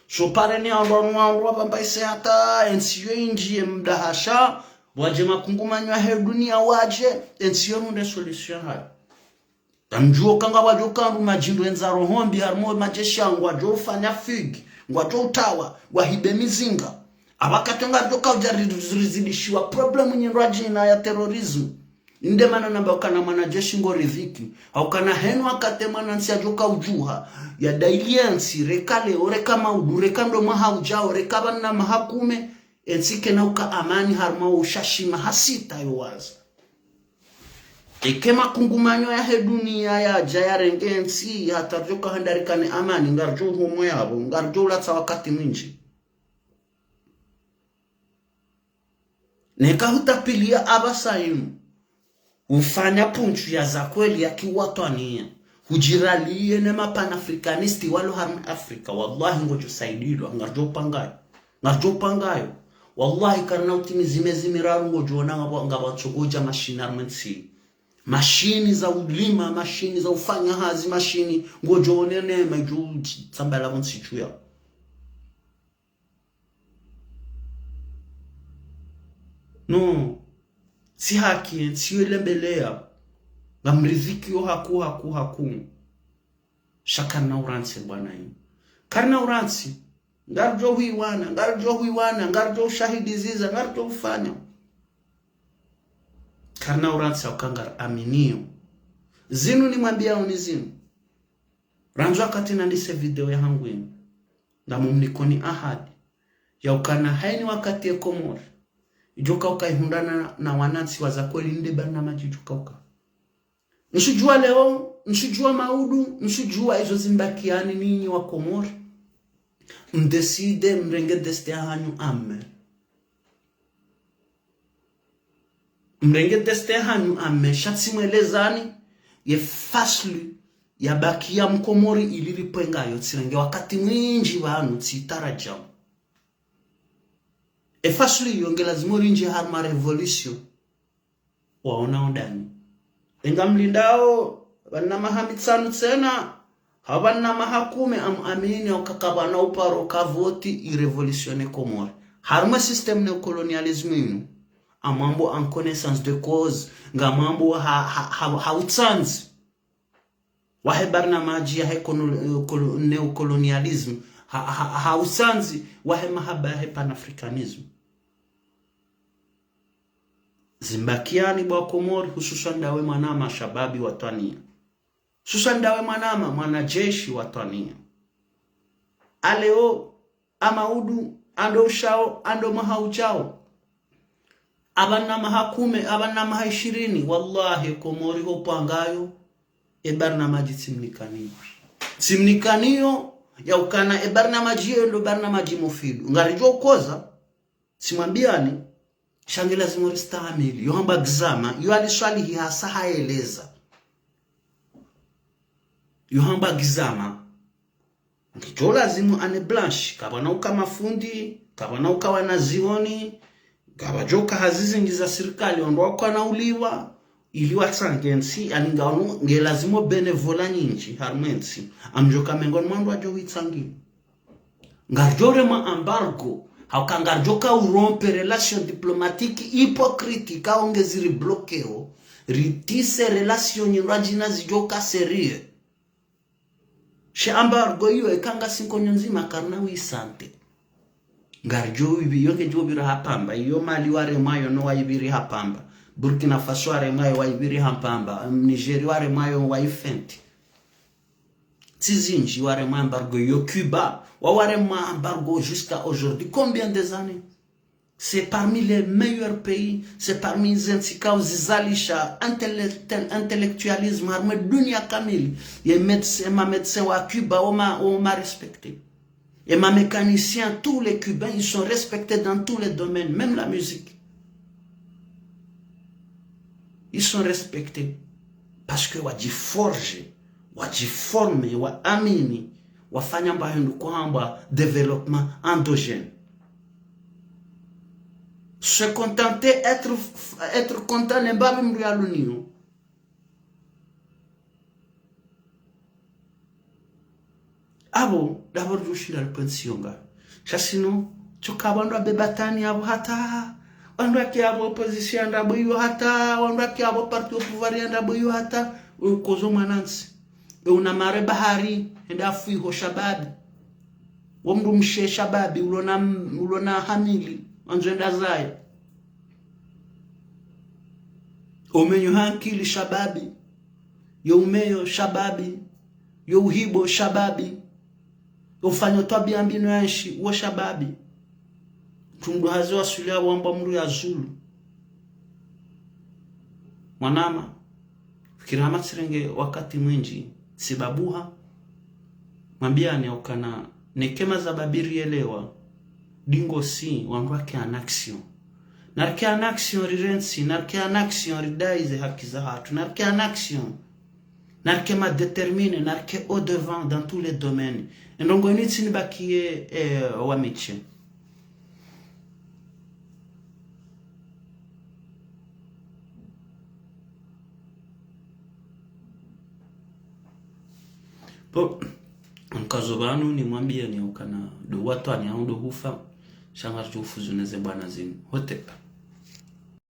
Sopareni wandru wanu wandru wapvambaise hata entsi yo indjiye mdahasha, wadje makungumanyo yahe duniya wadje, entsi yo nunde solution hayo. Tamdjuo kanga wadjo kandru madjindo enza rohombi, harumwa majeshi yangu, wadjo ufanya fugue, ngwadjo utawa, wahibe mizinga. Apvakati ngaridjo kaudja ri-, rizidishiwa problème nyindji djina ya terrorisme. Inde mana namba ukana mwanajeshi ngoridhiki. Haukana henu wakati mwanantsi adjo kaudjuha. Ya daili entsi, reka leo, reka maudu, reka ndo mwaha udjao, reka pvanu na maha kume. Entsi kena uka amani harumwa ushashima hasita yo waza. Eke makungumanyo yahe duniya yadja yarenge entsi, hata ridjo kahandarikane amani, ngaridjo uhomo yapvo, ngaridjo ulatsa wakati mwindji. Neka hutapviliya apvasa inu. Ufanya puntsu ya za kweli ya kiwatwaniya. Hudjiraliye ne mapanafricaniste walo harumwa Afrika. Wallahi ngodjo saidilwa, ngaridjo pangayo. Ngaridjo pangayo. Wallahi karina utimizi mezi miraru ngodjo ona ngapvo, ngapvo ntsogodja mashini harumwa ntsi. Mashini za ulima, mashini za ufanya hazi, mashini ngodjo onene, maidju tsambala pvo ntsi dju ya. No, tsi haki, tsi yo lembeleya. Ngamriziki yo haku, haku, haku. Sha karina urantsi bwana yi. Karina urantsi. Ngaridjo hwiwana, ngaridjo hwiwana, ngaridjo ushahidi ziza, ngaridjo ufanya. Karina urantsi hauka ngari aminiyo. Zinu nimwambiyao ni zinu. Randzi wakati nandise video yahangu inu, ngamumnikoni ahadi ya ukana hayini wakati ye Komori idjo kauka ihundrana na wanantsi wa za kweli nde barnamaji idjo kauka. Ntsudjuwa leo, ntsudjuwa maudu, ntsudjuwa izo zimbakiani ninyi wa Komori. Mdeside, mrenge destin yahanyu ame. Mrenge destin yahanyu ame, sha tsimwelezani ye faslu yabakiya mkomori ili ripvengayo, tsirenge wakati mwindji pvanu, tsitaradjamu. E faslu iyo nge lazimu rindji harumwa révolution. Waona odani. Enga mlindao, pvanu na maha mitsanu tsena, hau pvanu na maha kume, amuamini ukaya kapvana uparo ka voti i révolution ye Komori. Harumwa système néocolonialisme inu, amwambo en connaissance de cause, ngamwambo ha, ha, ha, ha utsandzi wahe barnamaji yahe kono-, eh, kolo-, néocolonialisme, ha, ha, ha utsandzi wahe mahaba yahe panafricanisme. Zimbakiani bo wa Komori, hususwan ndawe mwanama shababi watwaniya. Hususwan ndawe mwanama, mwanajeshi watwaniya. Aleo, amaudu, ando ushao, ando maha ujao. Apvanu na maha kume, apvanu na maha ishirini, wallahi, Komori hopvangayo, e barnamaji tsimnikaniyo. Tsimnikaniyo, ya ukana e barnamaji iyo ndo barnamaji mufidu. Ngaridjo ukoza, tsimwambiyani, sha nge lazimu ristahamili. Yo hamba gizama, yo Ali Swalihi hasa haeleza. Yo hamba gizama, ngidjo lazimu année blanche, kapvana uka mafundi, kapvana uka wanazioni, kapvadjoka hazi zindji za sirikali, wandru wakana uliwa, ili watsange ntsi, ani ngawanu, nge lazimu bénévolat nyindji, harumwa entsi, amdjoka mengoni mwa wandru wadjo witsangi. Ngaridjo rema embargo, hauka ngaridjo ka urompre relation diplomatique hypocrite, kao nge ziri bloqueo, ritise relation nyindji na zidjoka sérieux. She embargo iyo eka ngasi nkonyo ndzima karina wisante. Ngaridjo wivi, iyo ngedjo vira hapvamba, iyo Mali waremwayo no waiviri hapvamba. Burkina Faso waremwayo waiviri hapvamba, em, Nigeria waremwayo waifenti. Ntsi zindji waremwa embargo iyo, Cuba, wa waremwa embargo jusqu'à aujourd'hui. Combien des années? C'est parmi les meilleurs pays, c'est parmi zentsi kao zizalisha intellect-, intellectualisme, harumwa dunia kamili. Ye médecin, ma médecin wa Cuba, wo ma, wo ma respecté. Et ma mécanicien, tous les Cubains, ils sont respectés dans tous les domaines, même la musique. Ils sont respectés. Parce que wadji forge, wadji forme, wa amini, wafanya mba hindru kuhambwa développement endogène. Se contenter, être, être content, ne mba mdru ya luniyo. Apvo, d'abord, djoshinda ripventsi yonga. Sha sinu, tsoka wandru wabebatani apvo hata, wandru waki apvo opposition ya ndrabo iyo hata, wandru waki apvo parti au pouvoir ya ndrabo iyo hata, ukozo mwanantsi. E una mare bahari, enda afu iho shababi. Wo mdrumshe shababi, ulona, ulona hamili, wandzo enda zaye. Omenyo hankili shababi. Yo umeyo shababi. Yo uhibo shababi. Yo ufanyo twabia mbi no yenshi, wo shababi. Mdru mdru hazi wasulia wambwa mdru ya zulu. Mwanama, fikira hama tsirenge wakati mwindji, tsibabuha. Mwambiani ukana, neke ma za babiri yelewa, dingo si, wandru wake en action. Narike en action rirentsi, narike en action ridai ze haki zahatru, narike en action. Narike ma déterminé, narike au devant dans tous les domaines. Endrongo inu itsinibakiye, eh, wa miche. Bo, nkazo pvanu nimwambiyeni ukana ndo watwani au ndo hufa, sha ngaridjo ufuzu neze bwana zinu. Hotepa.